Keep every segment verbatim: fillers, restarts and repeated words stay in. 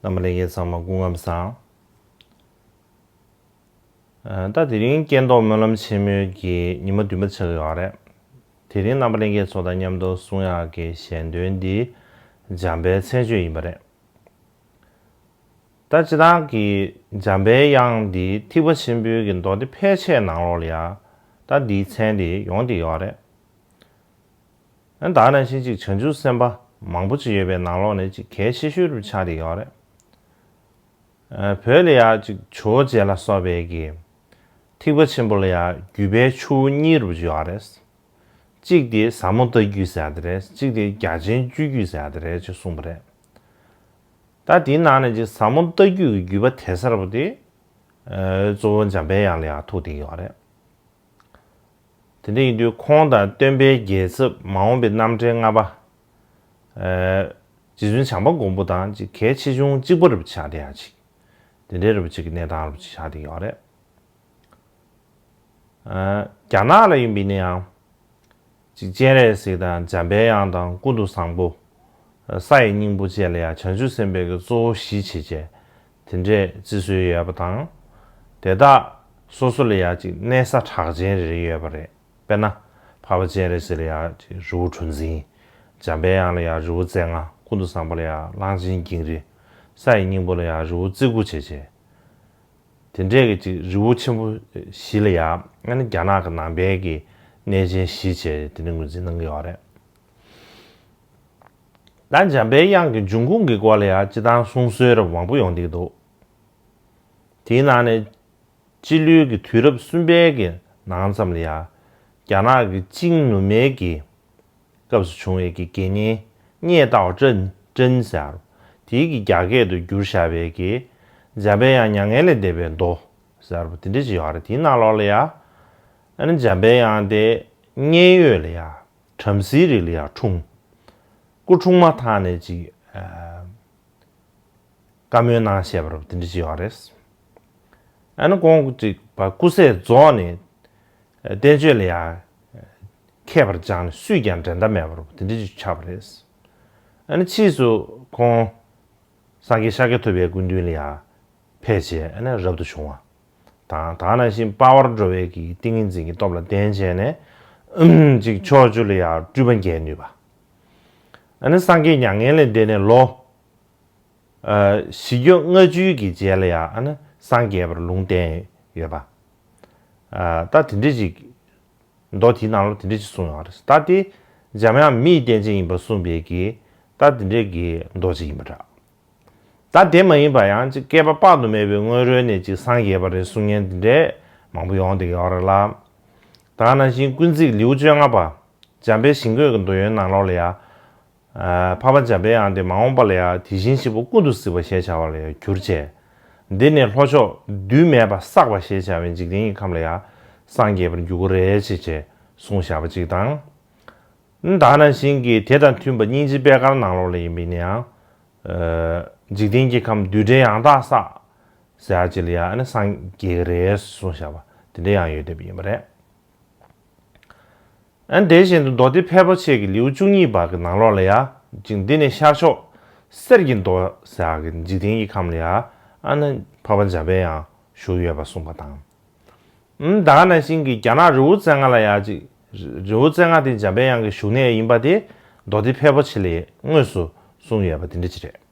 རྣམ་པ་ལྷན་རྒྱས་ཚང་མ་སྐུ་ཁམས་བཟང་། ད་དེ་རིང་རྐྱེན་ཐོག་སྨོན་ལམ་ཆེན་མོའི་གི་ཉི་མ་བདུན་པ་ཆགས་ཡོད་རེད། དེ་རིང་རྣམ་པ་ལྷན་རྒྱས་ཚོ་དང་མཉམ་དུ་གསུང་ཡག་གི་ཞལ་འདོན་འདི་འཇམ་དཔལ་མཚན་བརྗོད་ཡིན་པ་རེད། ད་སྤྱིར་བཏང་གི་འཇམ་པའི་དབྱངས་འདི་ཐེག་པ་ཆེན་པོའི་གི་མདོ་སྡེ་ཕལ་ཆེར་ནང་ལོགས་ལ་ཡ་ད་འདིའི་མཚན་དེ་ཡོང་བསྡད་ཡོད་རེད། ཨ་ད་ནང་བཞིན་ཅིག་བྱང་ཆུབ་སེམས་དཔའ་མང་པོ་ཅིག་ཡོད་པའི་ནང་ལོགས་ནས་ཅིག་གལ་ཆེ་ཤོས་རུ་ཆགས་བསྡད་ཡོད་རེད། ཨ་བོད་ལ་ཡ་ཅིག་ཇོ་བོ་རྗེ་ལ་སོགས་པའི་གི་ཐེག་པ་ཆེན་པོ་ལ་ཡ་བརྒྱུད་པའི་ཆུ་བོ་གཉིས་རུ་ཅིག་ཡོད་རེད། གཅིག་དེ་ཟབ་མོ་ལྟ་བརྒྱུད་ཟེར་ཡ་དེ་རེད། གཅིག་དེ་རྒྱ་ཆེན་སྤྱོད་བརྒྱུད་ཟེར་ཡ་དེ་རེད་ཅེས་གསུངས་པ་རེད། ད་དེའི་ནང་ནས་ཅིག་ཟབ་མོ་ལྟ་བརྒྱུད་ཀྱི་བརྒྱུད་པ་དེ་ཟེར་བ་དེ་ཨ་གཙོ་བོ་འཇམ་པའི་དབྱངས་ལ་ཡ་ཐུག་བསྡད་ཡོད་རེད། དེ་འདྲ་ཡིན་དུས་ཁོང་དང་སྟོན་པའི་རྒྱལ་ཚབ་མ་འོངས་པའི་རྣམ་འདྲེན་ལྔ་པ། ཨ་རྗེ་བཙུན་བྱམས་པ་མགོན་པོ་དང་ཅིག་གལ་ཆེ་ཆུང་གཅིག་པ་རུ་ཆགས་བསྡད་ཡ་ཅིག་དེ་འདྲའི་རུ་ཅིག་གི་གནས་སྟངས་རུ་ཅིག་ཆགས་བསྡད་ཡོད་རེད། ཨ་རྒྱ་ནག་ལ་ཡིན་པ་ཡིན་ན་ཡང་། ཅིག་སྤྱན་རས་གཟིགས་དང་འཇམ་པའི་དབྱངས་དང་ཀུན་ཏུ་བཟང་པོ། ས་ཡི་སྙིང་པོ་བཅས་ལ་ཡང་བྱང་ཆུབ་སེམས་དཔའི་གི་གཙོ་བོ་གཞི་བྱེད་བྱས། དེ་འདྲས་བརྩི་སྲོལ་ཡོད་པ་དང་། དེ་དག་སོ་སོ་ལ་ཡང་ཅིག་གནས་ས་གྲགས་ཅན་རེ་རེ་ཡོད་པ་རེད། དཔེར་ན། འཕགས་པ་སྤྱན་རས་གཟིགས་ལ་ཡང་ཅིག་རི་བོ་གྲུ་འཛིན། འཇམ་པའི་དབྱངས་ལ་ཡང་རི་བོ་རྩེ་ལྔ། ཀུན་ཏུ་བཟང་པོ་ལ་ཡང་གླང་ཆེན་ཀེང་རུས། ས་ཡི་སྙིང་པོ་ལ་ཡང་རི་བོ་རྩེ་དགུ་བྱས་བྱས། དེ་འདྲས་ཀྱི་ཅིག་རི་བོ་ཆེན་པོ་བཞི་ལ་ཡང་ཨ་ནི་རྒྱ་ནག་གི་ནང་པའི་གི་གནས་ཆེན་བཞི་བྱས་དེ་འདྲ་ངོས་འཛིན་གནང་གི་ཡོད་རེད། ད་འཇམ་པའི་དབྱངས་ཀྱི་འབྱུང་ཁུངས་ཀྱི་སྐོར་ལ་ཡང་སྤྱིར་བཏང་གསུང་སྲོལ་རབ་མང་པོ་ཡོང་བསྡད་ཀྱི་འདུག་དེའི་ནང་ནས་སྤྱི་ལོའི་གི་དུས་རབས་གསུམ་པའི་གི་ནང་ཙམ་ལ་ཡང་རྒྱ་ནག་གི་ཅིང་ནུབ་མའི་གི་སྐབས་སུ་བྱུང་བའི་གི་དགེ་བསྙེན་གཉེ་ཏའོ་ཀྲན་ཀྲན་ཟེར། དེའི་གི་རྒྱ་སྐད་དུ་བསྒྱུར་བཞག་པའི་གི་འཇམ་པའི་དབྱངས་མྱ་ངན་ལས་འདས་པའི་མདོ་ཟེར་བ་དེ་འདྲ་ཅིག་ཡོད་རེད། དེའི་ནང་ལོགས་ལ་ཡ། ཨ་ནི་འཇམ་པའི་དབྱངས་དེ་མཉན་ཡོད་ལ་ཡ། བྲམ་ཟེའི་རིགས་ལ་ཡ་འཁྲུངས། སྐུ་འཁྲུངས་མ་ཐག་ནས་ཅིག་ཨ། བཀའ་མོལ་གནང་བཞག་པ་རེད་པ་དེ་འདྲ་ཅིག་ཡོད་རེད། ཨ་ནི་ཁོང་ཅིག་པ་སྐུ་ཚེ་རྫོགས་ནས་བསྟན་བཅོས་ལ་ཡང་མཁས་པར་སྦྱངས་ནས་སུས་ཀྱང་འགྲན་ཟླ་མེད་པ་རེད་པ་དེ་འདྲ་ཅིག་ཆགས་པ་རེད། ཨ་ནི་ཕྱིས་སུ་ཁོང་སངས་རྒྱས་ཤཱཀྱ་ཐུབ་པའི་སྐུ་མདུན་ལ་ཡང་ཕེབས་བྱས་ཨ་ནི་རབ་ཏུ་བྱུང་བ་དང་ད་ག་ནང་བཞིན་དཔའ་བར་འགྲོ་བའི་གི་ཏིང་ངེ་འཛིན་གྱི་སྟོབས་ལ་བརྟེན་བྱས་ནས་ཅིག་ཕྱོགས་བཅུ་ལ་ཡང་སྤྲུལ་པ་འགྱེད་ནུས་པ། ཨ་ནི་སངས་རྒྱས་མྱ་ངན་ལས་འདས་ནས་ལོ། ཨ་བཞི་བཅུ་ལྔ་བཅུའི་གི་རྗེས་ལ་ཡང་ཨ་ནི་སངས་རྒྱས་པར་ལུང་བསྟན་ཡོད་པ། ཨ་ད་དེ་འདྲ་ཅིག་མདོ་དེའི་ནང་ལ་དེ་འདྲ་ཅིག་གསུངས་ཡོད་རེད། ད་དེ་འཇམ་དབྱངས་མི་ཡི་རྟེན་ཅན་ཡིན་པར་གསུངས་པའི་གི་ད་དེ་འདྲའི་གི་མདོ་ཅིག་ཡིན་པ་འདྲ། ད་དེ་མ་ཡིན་པ་ཡང་ཅིག་བསྐལ་པ་དཔག་ཏུ་མེད་པའི་སྔོན་རོལ་ནས་ཅིག་སངས་རྒྱས་པ་རེད་གསུང་མཁན་དེ་འདྲས་མང་པོ་ཡོང་བསྡད་ཀྱི་ཡོད་རེད་ལ། ད་ག་ནང་བཞིན་ཀུན་གཟིགས་ལེའུ་བཅོ་ལྔ་པ། འཇམ་དཔལ་ཞིང་བཀོད་ཀྱི་མདོ་ཡོན་ནང་ལོགས་ལ་ཡ། ཨ་འཕགས་པ་འཇམ་དཔལ་དབྱངས་དེ་མ་འོངས་པ་ལ་ཡང་དེ་བཞིན་གཤེགས་པ་ཀུན་ཏུ་གཟིགས་པ་ཞེས་བྱ་བ་ལ་ཡང་གྱུར་ཅིག་འདི་ནི་ལྷོ་ཕྱོགས་རྡུལ་མེད་པ་བསགས་པ་ཞེས་བྱ་བའི་འཇིག་རྟེན་གྱི་ཁམས་ལ་ཡང་སངས་རྒྱས་པར་འགྱུར་དགོས་རེད་ཅེས་བྱས་གསུངས་བཞག་པ་ཅིག་དང་། ད་ག་ནང་བཞིན་གྱི་དེ་དང་མཐུན་པ་སྙིང་རྗེ་པད་དཀར་ནང་ལོགས་ལ་ཡིན་པ་ཡིན་ན་ཡང་། འཇིག་རྟེན་གྱི་ཁམས་རྡུལ་བྲལ་ཡང་དག་བསགས་ཟེར་ཡག་ཅིག་ལ་ཡང་ཨ་ནི་སངས་རྒྱས་ཀྱི་རེད་གསུངས་བཞག་པ་དེ་འདྲ་ཡང་ཡོད་བསྡད་པ་ཡིན་པ་རེད། ཨ་ནི་དེ་བཞིན་དུ་མདོ་སྡེ་ཕལ་པོ་ཆེ་གི་ལེའུ་བཅུ་གཉིས་པ་གི་ནང་ལོགས་ལ་ཡ། ཅིག་འདི་ནི་ཤར་ཕྱོགས་གསེར་གྱི་མདོ་ཟེར་ཡག་གི་འཇིག་རྟེན་གྱི་ཁམས་ལ་ཡ། ཨ་ནི་འཕགས་པ་འཇམ་པའི་དབྱངས་བཞུགས་ཡོད་པ་གསུངས་པ་དང་། ཨ་ནི་ད་ག་ནང་བཞིན་གྱི་རྒྱ་ནག་རི་བོ་རྩེ་ལྔ་ལ་ཡ་ཅིག་རི་བོ་རྩེ་ལྔ་དེ་འཇམ་པའི་དབྱངས་ཀྱི་བཞུགས་གནས་ཡིན་པ་དེ་མདོ་སྡེ་ཕལ་པོ་ཆེ་ལས་དངོས་སུ་གསུངས་ཡོད་པ་དེ་འདྲ་ཅིག་རེད།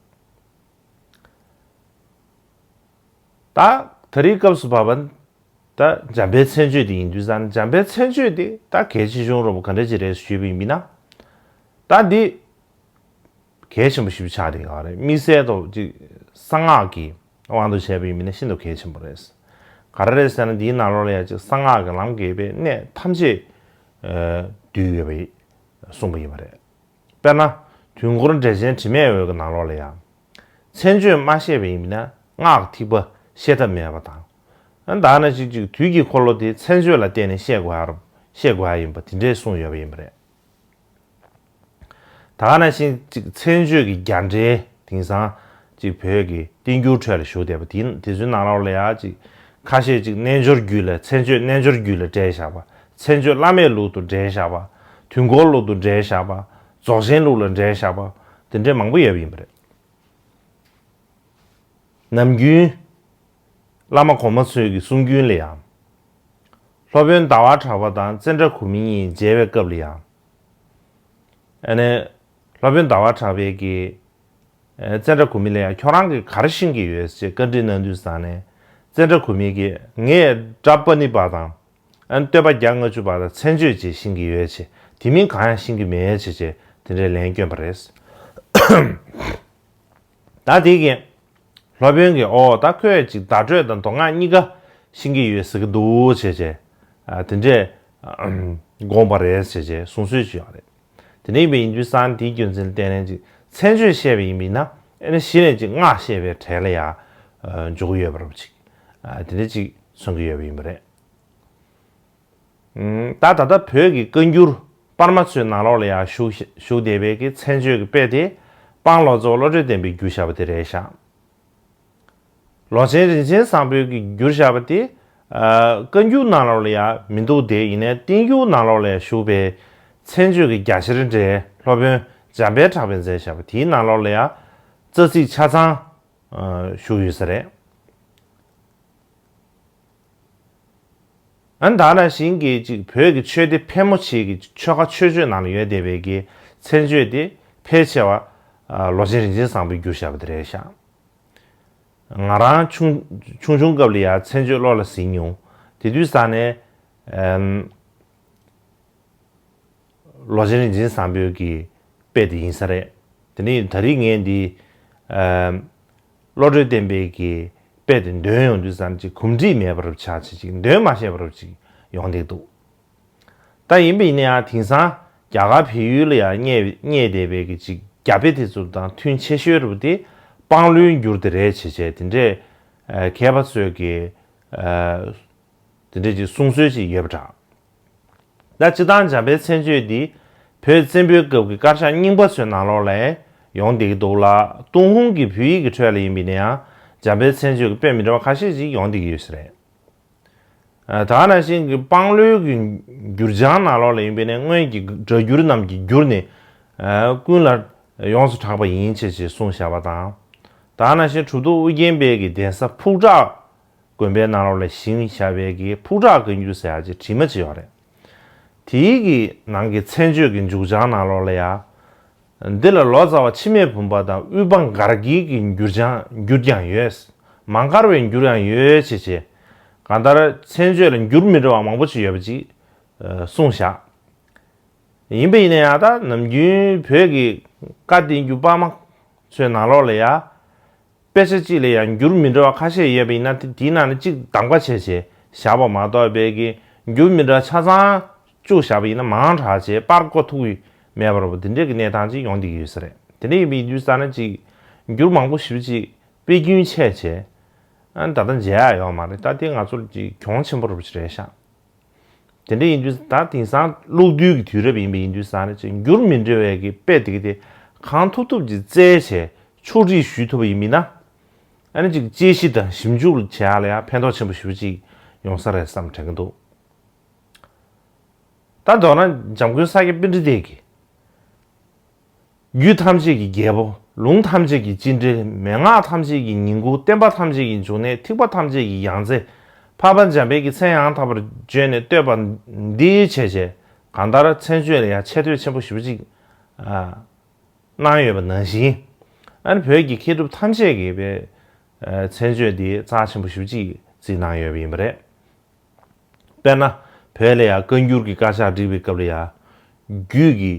ད་ད་རེས་སྐབས་སུ་བབ་པ། ད་འཇམ་དཔལ་མཚན་བརྗོད་དེ་ཡིན་དུས་ཙང་འཇམ་དཔལ་མཚན་བརྗོད་དེ་ད་གལ་ཆེ་ཆུང་རོབ་ག་འདྲ་ཅིག་རེད་ཞུས་པ་ཡིན་ན། ད་འདི་གལ་ཆེན་པོ་ཞིག་ཆགས་བསྡད་ཡོད་རེད། དམིགས་བསལ་དུ་ཅིག་གསང་སྔགས་ཀྱི་དབང་དུ་བྱས་པ་ཡིན་ན་ཤིན་ཏུ་གལ་ཆེན་པོ་རེད། ག་རེ་རེད་ཟེར་ན་འདིའི་ནང་ལོགས་ལ་ཡ་ཅིག་གསང་སྔགས་ཀྱི་ལམ་གྱི་པའི་གནད་ཐམས་ཅད་འདུས་ཡོད་པ་གསུངས་པ་ཡིན་པ་རེད། དཔེར་ན། དུས་འཁོར་འགྲེལ་ཆེན་དྲི་མེད་འོད་ཀྱི་ནང་ལོགས་ལ་ཡང་། མཚན་བརྗོད་མ་བཤད་པ་ཡིན་ན་སྔགས་ཐིགས་པ་བཤད་ཐབས་མེད་པ་དང་། ཨ་ད་ནང་བཞིན་ཅིག་དུས་ཀྱི་འཁོར་ལོ་དེ་མཚན་བརྗོད་ལ་བརྟེན་ནས་བཤད་དགོས་ཡ་རུ་བཤད་དགོས་ཡ་ཡིན་པ་དེ་འདྲས་གསུངས་ཡོད་པ་ཡིན་པ་རེད། ད་ག་ནང་བཞིན་ཅིག་མཚན་བརྗོད་ཀྱི་རྒྱ་འགྲེལ་དེང་སང་ཅིག་བོད་ཀྱི་བསྟན་འགྱུར་ཁྲོད་ལ་བཞུགས་བསྡད་པ་དེ་དེ་ཚོའི་ནང་ལོགས་ལ་ཡང་ཅིག་ཁ་ཤས་ཅིག་རྣལ་འབྱོར་རྒྱུད་ལ་མཚན་བརྗོད་རྣལ་འབྱོར་རྒྱུད་ལ་འགྲེལ་བཞག་པ། མཚན་བརྗོད་བླ་མེད་ལུགས་དུ་འགྲེལ་བཞག་པ། དུས་འཁོར་ལུགས་དུ་འགྲེལ་བཞག་པ། རྫོགས་ཆེན་ལུགས་ལ་འགྲེལ་བཞག་པ། དེ་འདྲས་མང་པོ་ཡོད་པ་ཡིན་པ་རེད། ནམ་རྒྱུན་བླ་མ་གོང་མ་ཚོའི་གི་གསུང་རྒྱུན་ལ་ཡང་། སློབ་དཔོན་ཟླ་བ་གྲགས་པ་དང་ཙནྡྲ་གོ་མི་གཉིས་མཇལ་བའི་སྐབས་ལ་ཡང་། ཨ་ནི། སློབ་དཔོན་ཟླ་བ་གྲགས་པས་ཀྱིས། ཨ་ཙནྡྲ་གོ་མི་ལ་ཡང་ཁྱོད་རང་གིས་ག་རེ་ཤེས་ཀྱི་ཡོད་ཅེས་བཀའ་འདྲི་གནང་དུས་ཙང་ནས། ཙནྡྲ་གོ་མི་གིས་ངས་པྲ་ཎི་པ་དང་། ཨ་ནི་བསྟོད་པ་བརྒྱ་ལྔ་བཅུ་པ་དང་མཚན་བརྗོད་ཅེས་ཤེས་ཀྱི་ཡོད་ཅེས་དེ་མིན་གང་ཡང་ཤེས་ཀྱི་མེད་ཅེས་ཅེས་དེ་འདྲའི་ལན་བསྐྱོན་པ་རེད། ད་དེ་གིན། སློབ་དཔོན་གྱིས་ཨོ་ད་ཁོས་ཅིག་བརྡ་སྤྲོད་དང་མདོ་སྔགས་གཉིས་ཀ་ཤེས་ཀྱི་ཡོད་ཟེར་གྱི་འདུག་བྱས་བྱས། ཨ་དེ་འདྲས་དགོངས་པ་རེད་བྱས་བྱས་གསུང་སྲོལ་ཅིག་ཡོད་རེད། དེ་འདྲ་ཡིན་པ་ཡིན་དུས་ཙང་དེའི་རྒྱུ་མཚན་ལ་བརྟེན་ནས་ཅིག་མཚན་བརྗོད་བཤད་པ་ཡིན་པས་ན་ཨེ་ན་གཞི་ནས་ཅིག་སྔགས་བཤད་པའི་གྲས་ལ་ཡང་འཇོག་གི་ཡོད་པ་རེད་ཅིག། ཨ་དེ་འདྲ་ཅིག་མཚོན་གྱི་ཡོད་པ་ཡིན་པ་རེད། ད་ད་ལྟ་བོད་ཀྱི་བཀའ་འགྱུར་པར་མ་ཚོའི་ནང་ལོགས་ལ་ཡང་བཞུགས་བཞུགས་བསྡད་པའི་གི་མཚན་བརྗོད་ཀྱི་དཔེ་དེ་དཔང་ལོ་ཙཱ་བ་བློ་གྲོས་བརྟན་པས་བསྒྱུར་བཞག་པ་དེ་རེད་ཤག། ལོ་ཆེན་རིན་ཆེན་བཟང་པོས་ཀྱི་བསྒྱུར་བཞག་པ་དེ་བཀའ་འགྱུར་ནང་ལོགས་ལ་ཡང་མི་འདུག་སྟེ་ཡིན་ནའི་བསྟན་འགྱུར་ནང་ལོགས་ལ་ཡང་བཞུགས་པའི་མཚན་བརྗོད་ཀྱི་རྒྱ་ཆེར་འགྲེལ་སློབ་དཔོན་འཇམ་དཔལ་གྲགས་པས་མཛད་བཞག་པ་དེའི་ནང་ལོགས་ལ་ཡང་རྩ་ཚིག་ཆ་ཚང་བཞུགས་ཡོད་ས་རེད། ཨ་ནི་ད་ག་ནང་བཞིན་གྱི་ཅིག་བོད་ཀྱི་ཆོས་སྡེ་ཕལ་མོ་ཆེ་གི་ཆོལ་ཁ་ཆོས་སྤྱོད་ནང་ལ་ཡོད་བསྡད་པའི་གི་མཚན་བརྗོད་དེ་ཕལ་ཆེ་བ་ཨ་ལོ་ཆེན་རིན་ཆེན་བཟང་པོས་བསྒྱུར་བཞག་པ་དེ་རེད་ཤག། ང་རང་ཆུང་ཆུང་ཆུང་སྐབས་ལ་ཡང་མཚན་བརྗོད་བློ་ལ་ཟིན་མྱོང་། དེ་དུས་ཙང་ནས་ཨམ། ལོ་ཆེན་རིན་ཆེན་བཟང་པོའི་གི་དཔེ་དེ་ཡིན་ས་རེད། དེ་ནས་ད་རེས་ངས་འདི་ཨ་བློ་གྲོས་བརྟན་པའི་གི་དཔེ་དེ་འདོན་ཡོང་དུས་ཙམ་ཅིག་གོམས་འདྲིས་མེད་པ་རུ་ཆགས་བྱས་ཅིག་འདོན་མ་ཤེས་པ་རུ་ཅིག་ཡོང་བསྡད་འདུག། ད་ཡིན་པ་ཡིན་ན་ཡང་དེང་སང་རྒྱ་གར་བལ་ཡུལ་ལ་ཡང་གནས་གནས་བསྡད་པའི་གི་ཅིག་རྒྱ་དཔེ་དེ་ཚོ་དང་མཐུན་ཆེ་ཤོས་རུ་དེ་སྤང་ལོའི་འགྱུར་དེ་རེད་བྱས་བྱས་དེ་འདྲས་ཨ་མཁས་པ་ཚོས་གི་ཨ་དེ་འདྲས་ཅིག་གསུང་སྲོལ་ཅིག་ཡོད་པ་འདྲ། ད་སྤྱིར་བཏང་འཇམ་དཔལ་མཚན་བརྗོད་འདི་བོད་བཙན་པོའི་སྐབས་ཀྱི་དཀར་ཆག་རྙིང་པ་ཚོའི་ནང་ལོགས་ལ་ཡོང་བསྡད་ཀྱི་འདུག་ལ། ཏུན་ཧོང་གི་བོད་ཡིག་གི་ཁྲོད་ལ་ཡིན་པ་ཡིན་ན་ཡང་འཇམ་དཔལ་མཚན་བརྗོད་ཀྱི་དཔེ་མི་འདྲ་བ་ཁ་ཤས་ཅིག་ཡོང་བསྡད་ཀྱི་ཡོད་ས་རེད། ཨ་ད་ག་ནང་བཞིན་གྱི་སྤང་ལོའི་གི་འགྱུར་བྱང་ནང་ལོགས་ལ་ཡིན་པ་ཡིན་ན་སྔོན་གྱི་སྒྲ་སྒྱུར་རྣམས་ཀྱིས་བསྒྱུར་ནས་ཨ་ཀུན་ལ་ཡོངས་སུ་གྲགས་པ་ཡིན་ཞེས་ཞེས་གསུངས་བཞག་པ་དང་། ད་ག་ནང་བཞིན་གྲུབ་ཐོབ་ཨུ་རྒྱན་པའི་གི་གདན་ས་ཕུག་བྲག་དགོན་པའི་ནང་ལོགས་ལ་བཞེངས་བཞག་པའི་གི་ཕུག་བྲག་བཀའ་འགྱུར་ཟེར་ཡག་ཅིག་བྲིས་མ་ཅིག་ཡོད་རེད། དེའི་གི་ནང་གི་མཚན་བརྗོད་ཀྱི་འཇུག་བྱང་ནང་ལོགས་ལ་ཡ། འདི་ལ་ལོ་ཙཱ་བ་འཆི་མེད་བུམ་པ་དང་དབུས་འབངས་སྒར་གྱི་གི་འགྱུར་བྱང་འགྱུར་ཀྱང་ཡོད། མ་འགར་བའི་འགྱུར་ཡང་ཡོད་ཅེས་བྱས། གང་ལྟར་མཚན་བརྗོད་ལ་འགྱུར་མི་འདྲ་བ་མང་པོ་ཅིག་ཡོད་པ་ཅིག་གསུངས་བཞག། ཡིན་པ་ཡིན་ན་ཡང་ད་ནམ་རྒྱུན་བོད་ཀྱི་བཀའ་བསྟན་འགྱུར་པར་མ་ཚོའི་ནང་ལོགས་ལ་ཡ། དཔེ་ཆ་གཅིག་ལ་ཡང་འགྱུར་མི་འདྲ་བ་ཁ་ཤས་ཡོད་པ་ཡིན་ན་དེ་དེའི་ནང་ནས་གཅིག་གདམ་ག་བྱས་བྱས་བཞག་པ་མ་གཏོགས་པའི་གི་འགྱུར་མི་འདྲ་བ་ཆ་ཚང་བཅུག་བཞག་པ་ཡིན་ན་མང་དྲགས་བྱས་པར་བརྐོ་ཐུབ་ཀྱི་མེད་པ་རེད་པ། དེ་འདྲའི་གི་གནས་སྟངས་ཅིག་ཡོང་བསྡད་ཀྱི་ཡོད་ས་རེད། དེ་འདྲ་ཡིན་པ་ཡིན་དུས་ཙང་ན་ཅིག་འགྱུར་མང་པོ་ཞེ་པོ་ཅིག་དཔེ་རྒྱུན་ཆད་བྱས། ཨ་ནི་ད་ལྟ་མཇལ་ཡག་ཡོད་མ་རེད། ད་དེ་ང་ཚོར་ཅིག་གྱོང་ཆེན་པོ་རེད་པ་ཅིག་རེད་ཤག། དེ་འདྲ་ཡིན་དུས་ད་དེང་སང་གློག་རྡུལ་གྱི་དུས་རབས་ཡིན་པ་ཡིན་དུས་ཙང་ནས་ཅིག་འགྱུར་མི་འདྲ་བའི་གི་དཔེ་དེ་གི་དེ་གང་ཐུབ་ཐུབ་ཅིག་བཙལ་བྱས་ཕྱོགས་སྒྲིག་ཞུས་ཐུབ་པ་ཡིན་མིན་ན། ཨ་ནི་ཅིག་དཔྱད་གཞི་དང་ཞིབ་འཇུག་བྱེད་ཡག་ལ་ཡང་ཕན་ཐོགས་ཆེན་པོ་ཞེ་པོ་ཅིག་ཡོང་ས་རེད་བསམ་དྲན་གྱི་འདུག། ད་མདོར་ན་འཇམ་མགོན་ས་སྐྱ་པཎྜི་ཏས་གི་རྒྱུད་ཐམས་ཅད་ཀྱི་རྒྱལ་པོ། ལུང་ཐམས་ཅད་ཀྱི་སྤྱི་འགྲེལ། མན་ངག་ཐམས་ཅད་ཀྱི་ཉིང་ཁུ། བསྟན་པ་ཐམས་ཅད་ཀྱི་འབྱུང་གནས། ཐེག་པ་ཐམས་ཅད་ཀྱི་ཡང་རྩེ། འཕགས་པ་འཇམ་དཔལ་གྱི་མཚན་ཡང་དག་པར་བརྗོད་ནས་བསྟོད་པ་འདི་བྱས་བྱས་གང་ལྟར་མཚན་བརྗོད་ལ་ཡང་ཆེ་བསྟོད་ཆེན་པོ་ཞེ་པོ་ཅིག་ཨ་གནང་ཡོད་པ་ནང་བཞིན། ཨ་ནི་བོད་ཀྱི་མཁས་གྲུབ་ཐམས་ཅད་ཀྱིས་པའི་ཨ་མཚན་བརྗོད་འདི་རྩ་ཆེན་པོ་ཞེ་པོ་ཅིག་བརྩིས་གནང་ཡོད་པ་ཡིན་པ་རེད། དཔེར་ན། བོད་ལ་ཡང་བཀའ་འགྱུར་གྱི་དཀར་ཆག་བསྒྲིགས་པའི་སྐབས་ལ་ཡང་། རྒྱུད་ཀྱི་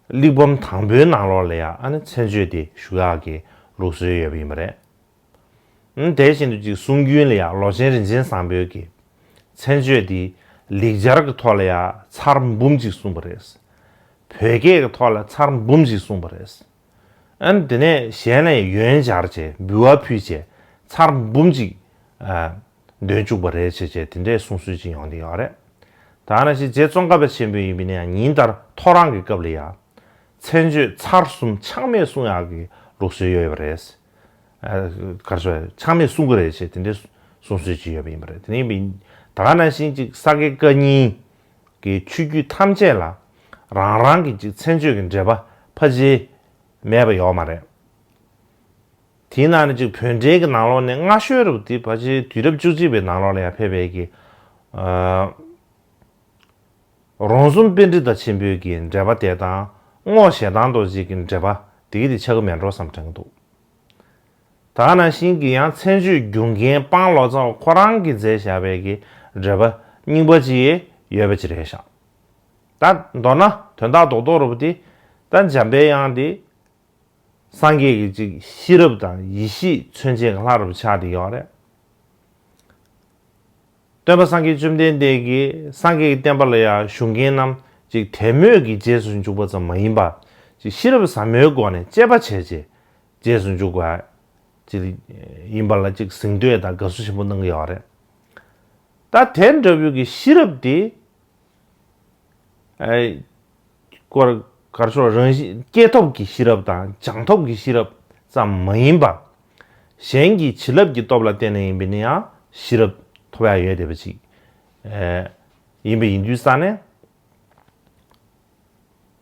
གླེགས་བམ་དང་པོའི་ནང་ལོགས་ལ་ཡང་ཨ་ནི་མཚན་བརྗོད་དེ་ཞུ་ཡག་གི་ལུགས་སྲོལ་ཡོད་པ་ཡིན་པ་རེད། ཨ་ནི་དེ་བཞིན་དུ་ཅིག་གསུང་རྒྱུན་ལ་ཡང་ལོ་ཆེན་རིན་ཆེན་བཟང་པོའི་གི་མཚན་བརྗོད་དེ་ལེགས་སྦྱར་གྱི་ཐོག་ལ་ཡང་ཚར་འབུམ་ཅིག་གསུངས་པ་རེད། བོད་སྐད་ཀྱི་ཐོག་ལ་ཚར་འབུམ་ཅིག་གསུངས་པ་རེད། ཨ་ནི་དེ་ནས་གཞན་ལ་ཡོན་སྦྱར་བྱས། འབུལ་བ་ཕུལ་བྱས། ཚར་འབུམ་གཅིག་ཨ་འདོན་བཅུག་པ་རེད་ཅེས་བྱས། དེ་འདྲའི་གསུང་སྲོལ་ཅིག་ཡོང་བསྡད་ཡོད་རེད། ད་ནང་བཞིན་རྗེ་ཙོང་ཁ་པ་ཆེན་པོ་ཡིན་པ་ཡིན་ན་ཡང་ཉིན་ལྟར་ཐོ་རངས་ཀྱི་སྐབས་ལ་ཡང་མཚན་བརྗོད་ཚར་གསུམ་ཆག་མེད་གསུང་ཡག་གི་ལུགས་སྲོལ་ཡོད་པ་རེད། ཨ་ག་རེ་ཟེར། ཆག་མེད་གསུང་གི་རེད་ཅེས་དེ་འདྲའི་གསུང་སྲོལ་ཅིག་ཡོད་པ་ཡིན་པ་རེད། དེ་ནས་ཡིན་པ་ཡིན། ད་ག་ནང་བཞིན་ཅིག་ས་དགེ་བཀའ་རྙིང་གི་ཆོས་བརྒྱུད་ཐམས་ཅད་ལ་རང་རང་གི་ཅིག་མཚན་བརྗོད་ཀྱི་འགྲེལ་པ་ཕལ་ཆེར་མེད་པ་ཡོད་མ་རེད། དེའི་ནང་ནས་ཅིག་བོད་འགྲེལ་གྱི་ནང་ལོགས་ནས་སྔ་ཤོས་རབ་དེ་ཕལ་ཆེར་དུས་རབས་བཅུ་གཅིག་པའི་ནང་ལོགས་ལ་ཡང་ཕེབས་པའི་གི་ཨ་རོང་ཟོམ་པཎྜི་ཏ་ཆེན་པོའི་གི་འགྲེལ་པ་དེ་དང་རྔོག་ཞེ་སྡང་རྡོ་རྗེ་གི་འགྲེལ་པ་དེ་གི་དེ་ཆགས་ཀྱི་མེད་འགྲོ་བསམ་དྲན་གྱི་འདུག། ད་ག་ནང་བཞིན་གྱི་ཡང་མཚན་བརྗོད་རྒྱུག་མཁན་སྤང་ལོ་ཙཱ་བ་ཁོ་རང་གིས་མཛད་བཞག་པའི་གི་འགྲེལ་པ་རྙིང་པ་ཅིག་ཡོད་པ་ཅིག་རེད་ཤག། ད་མདོར་ན་དོན་དག་རྡོག་རྡོག་རུ་དེ་ད་འཇམ་པའི་དབྱངས་དེ་སངས་རྒྱས་ཀྱི་ཅིག་ཤེས་རབ་དང་ཡེ་ཤེས་མཚོན་བྱེད་ཀྱི་ལྷ་རུ་ཆགས་བསྡད་ཡོད་རེད། སྟོན་པ་སངས་རྒྱས་བཅོམ་ལྡན་འདས་ཀྱིས་སངས་རྒྱས་ཀྱི་བསྟན་པ་ལ་ཡང་ཞུགས་མཁན་རྣམས་ཅིག་དད་མོས་ཀྱི་རྗེས་སུ་འཇུག་པ་ཙམ་མ་ཡིན་པར་ཅིག་ཤེས་རབ་ཟབ་མོའི་སྒོ་ནས་དཔྱད་པ་བྱས་རྗེས་རྗེས་སུ་འཇུག་པ་ཅིག་ཡིན་པ་ལ་ཅིག་གཟེངས་བསྟོད་དང་དགའ་བསུ་ཆེན་པོ་གནང་གི་ཡོད་རེད། ད་དེ་འདྲ་བོའི་གི་ཤེས་རབ་དེ། ཨེ། སྐོར་གར་ཤོར་རང་བཞིན་སྐྱེས་ཐོབ་ཀྱི་ཤེས་རབ་དང་སྦྱངས་ཐོབ་ཀྱི་ཤེས་རབ་ཙམ་མ་ཡིན་པ། གཞན་གྱི་བྱིན་རླབས་ཀྱི་སྟོབས་ལ་བརྟེན་ནས་ཡིན་པ་ནི་ཡང་ཤེས་རབ་ཐོབ་ཡ་ཡོད་བསྡད་པ་ཅིག་ཨེ་ཡིན་པ་ཡིན་དུས་ཙང་ནས།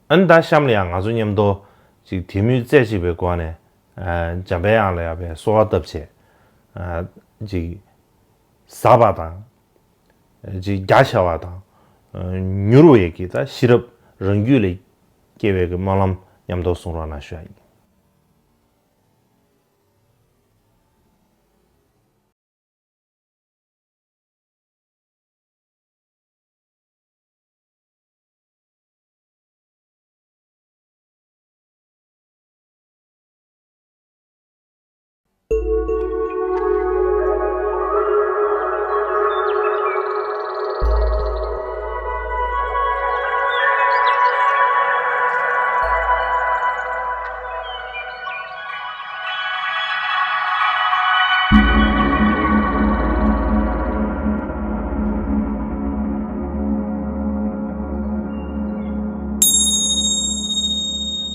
ཨ་ནི་ད་གཤམ་ལ་ཡང་ང་ཚོ་མཉམ་དུ་ཅིག་དད་མོས་རྩེ་གཅིག་པའི་སྒོ་ནས་ཨེ་འཇམ་པའི་དབྱངས་ལ་ཡང་བའི་གསོལ་བ་བཏབ་བྱས། ཨེ་ཅིག་ཟབ་པ་དང་། ཅིག་རྒྱ་ཆེ་བ་དང་། མྱུར་བའི་གི་ད་ཤེས་རབ་རང་རྒྱུད་ལ་སྐྱེ་བའི་གི་སྨོན་ལམ་མཉམ་དུ་གསུང་རོགས་གནང་ཞུ་ཡ་ཡིན།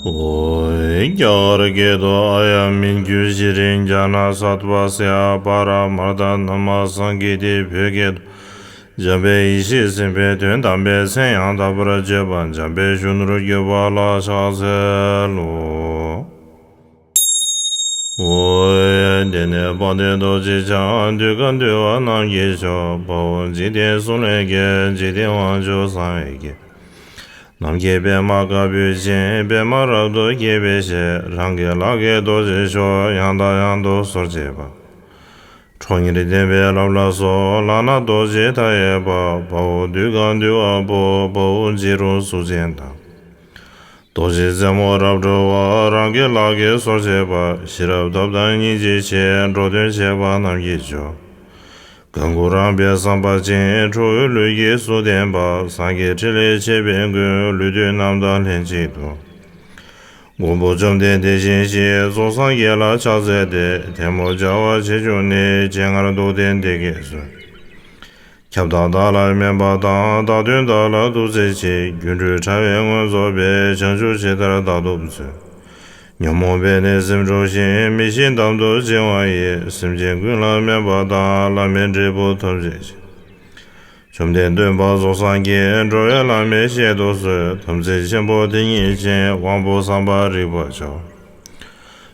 ཨོ། རྒྱ་གར་སྐད་དུ། ཨ་ཡ་མིན་ཀྱུ་ཤྲཱི་ཛྙཱ་ན་སཏྭ་སྱ་པཱ་ར་མརྟ་ན་མ་སཾ་ཀིརྟི། བོད་སྐད་དུ། འཇམ་དཔལ་ཡེ་ཤེས་སེམས་དཔའི་དོན་དམ་པའི་མཚན་ཡང་དག་པར་བརྗོད་པ། འཇམ་དཔལ་གཞོན་ནུར་གྱུར་པ་ལ་ཕྱག་འཚལ་ལོ། ཨོ། དེ་ནས་དཔལ་ལྡན་རྡོ་རྗེ་འཆང་། འདུལ་དཀའ་འདུལ་བ་རྣམས་ཀྱི་མཆོག། དཔའ་བོ་འཇིག་རྟེན་གསུམ་ལས་རྒྱལ། འཇིག་རྟེན་དབང་ཕྱུག་གསང་བའི་རྒྱལ། ནམ་མཁའི་པདྨ་དཀར་པོའི་སྤྱན། པདྨ་རབ་ཏུ་རྒྱས་པའི་ཞལ། རང་གི་ལག་གིས་རྡོ་རྗེ་མཆོག། ཡང་དང་ཡང་དུ་གསོར་བྱེད་པ། ཁྲོ་གཉེར་ལྡན་པས་བརླབས་ལ་གསོལ། ལག་ན་རྡོ་རྗེ་མཐའ་ཡས་པ། དཔའ་བོ་འདུལ་དཀའ་འདུལ་བ་པོ། དཔའ་བོ་འཇིགས་རུང་གཟུགས་ཅན་དང་། རྡོ་རྗེ་རྩེ་མོ་རབ་འཁྲོལ་བ། རང་གི་ལག་གིས་གསོར་བྱེད་པ། ཤེས་རབ་ཐབས་དང་སྙིང་རྗེའི་ཆེད། འགྲོ་དོན་བྱེད་པ་རྣམས་ཀྱི་མཆོག། གང་ཀུན་རངས་པའི་བསམ་པ་ཅན། ཁྲོ་བོའི་ལུས་ཀྱི་གཟུགས་ལྡན་པ། སངས་རྒྱས་ཕྲིན་ལས་ཆེ་བའི་མགོན། ལུས་བཏུད་རྣམས་དང་ལྷན་ཅིག་ཏུ། མགོན་པོ་བཅོམ་ལྡན་དེ་བཞིན་གཤེགས། རྫོགས་སངས་རྒྱས་ལ་ཕྱག་འཚལ་ཏེ། ཐལ་མོ་སྦྱར་བ་ཆེ་ཆུང་ནས། སྤྱན་སྔར་འདུག་སྟེ་འདི་སྐད་གསོལ། ཁྱབ་བདག་བདག་ལ་སྨན་པ་དང་། བདག་དོན་བདག་ལ་ཐུགས་བརྩེ་ཆེ། སྒྱུ་འཕྲུལ་དྲ་བས་མངོན་རྫོགས་པའི། བྱང་ཆུབ་ཇི་ལྟར་བདག་ཐོབ་ཚུལ། ཉོན་མོངས་པས་ནི་སེམས་འགྲོགས་ཤིང་། མི་ཤེས་འདམ་དུ་བྱིང་བ་ཡི། སེམས་ཅན་ཀུན་ལ་སྨན་པ་དང་། བླ་མེད་འབྲས་བུ་ཐོབ་བྱའི་ཕྱིར། བཅོམ་ལྡན་སྟོན་པ་རྫོགས་སངས་རྒྱས། འགྲོ་བའི་བླ་མེད་བཤད་དུ་གསོལ། དམ་ཚིག་ཆེན་པོ་དེ་ཉིད་ཅན། དབང་པོ་བསམ་པ་རིག་པར་བྱའོ།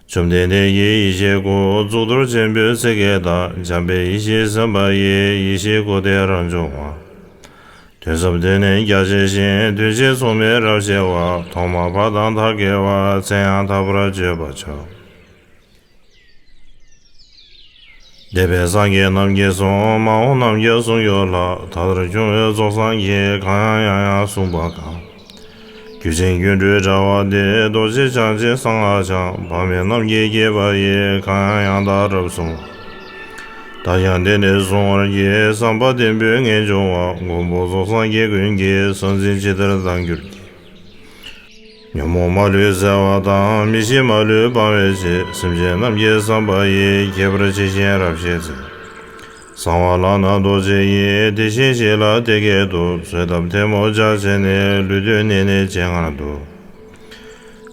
བཅོམ་ལྡན་འདས་ཀྱི་ཡེ་ཤེས་སྐུ། གཙུག་ཏོར་ཆེན་པོའི་ཚིག་བརྒྱད་དང་། འཇམ་དཔལ་ཡེ་ཤེས་སེམས་དཔའ་ཡི། ཡེ་ཤེས་སྐུ་དེ་རབ་འབྱུང་བ། དོན་ཟབ་དོན་ནི་རྒྱ་ཆེ་ཞིང་། དོན་ཆེན་མཚུངས་མེད་རབ་ཕྱེ་བ། ཐོག་མ་བར་དང་མཐར་དགེ་བ། མཚན་ཡང་དག་པར་བརྗོད་པར་བྱ། འདས་པའི་སངས་རྒྱས་རྣམས་ཀྱིས་གསུངས། མ་འོངས་རྣམས་ཀྱང་གསུང་འགྱུར་ལ། ད་ལྟར་བྱུང་བའི་རྫོགས་སངས་རྒྱས། གང་ཡང་ཡང་ཡང་གསུངས་པ་གང་། རྒྱུད་ཆེན་སྒྱུ་འཕྲུལ་དྲ་བ་འདི། རྡོ་རྗེ་འཆང་ཆེན་གསང་སྔགས་འཆང་། འཕགས་མའི་རྣམ་ཐར་རྒྱས་པ་ཡི། གང་ཡང་ཡང་དག་རབ་གསུངས། ད་ཡང་འདི་ནས་གསུང་བར་བགྱི། བསམ་པ་བརྟན་པོས་ངེས་འབྱུང་བ། མགོན་པོ་རྫོགས་སངས་རྒྱས་ཀུན་གྱི། ས་འཛིན་ཇི་ལྟར་ལྡང་གྱུར་ཅིག། ཉོན་མོངས་མ་ལུས་སེལ་བ་དང་། མི་ཤེས་མ་ལུས་སྤང་བའི་ཕྱིར། སེམས་ཅན་རྣམས་ཀྱི་བསམ་པ་ཡིས། ཁྱད་པར་ཆེ་ཞིང་རབ་བཤད་ཚུལ། གསང་བ་ལག་ན་རྡོ་རྗེ་ཡིས། དེ་བཞིན་གཤེགས་ལ་དེ་སྐད་དུ། གསོལ་བཏབ་ཐལ་མོ་སྦྱར་བྱས་ནས། ལུས་བཏུད་ནས་ནི་ཇེ་མངར་དུ།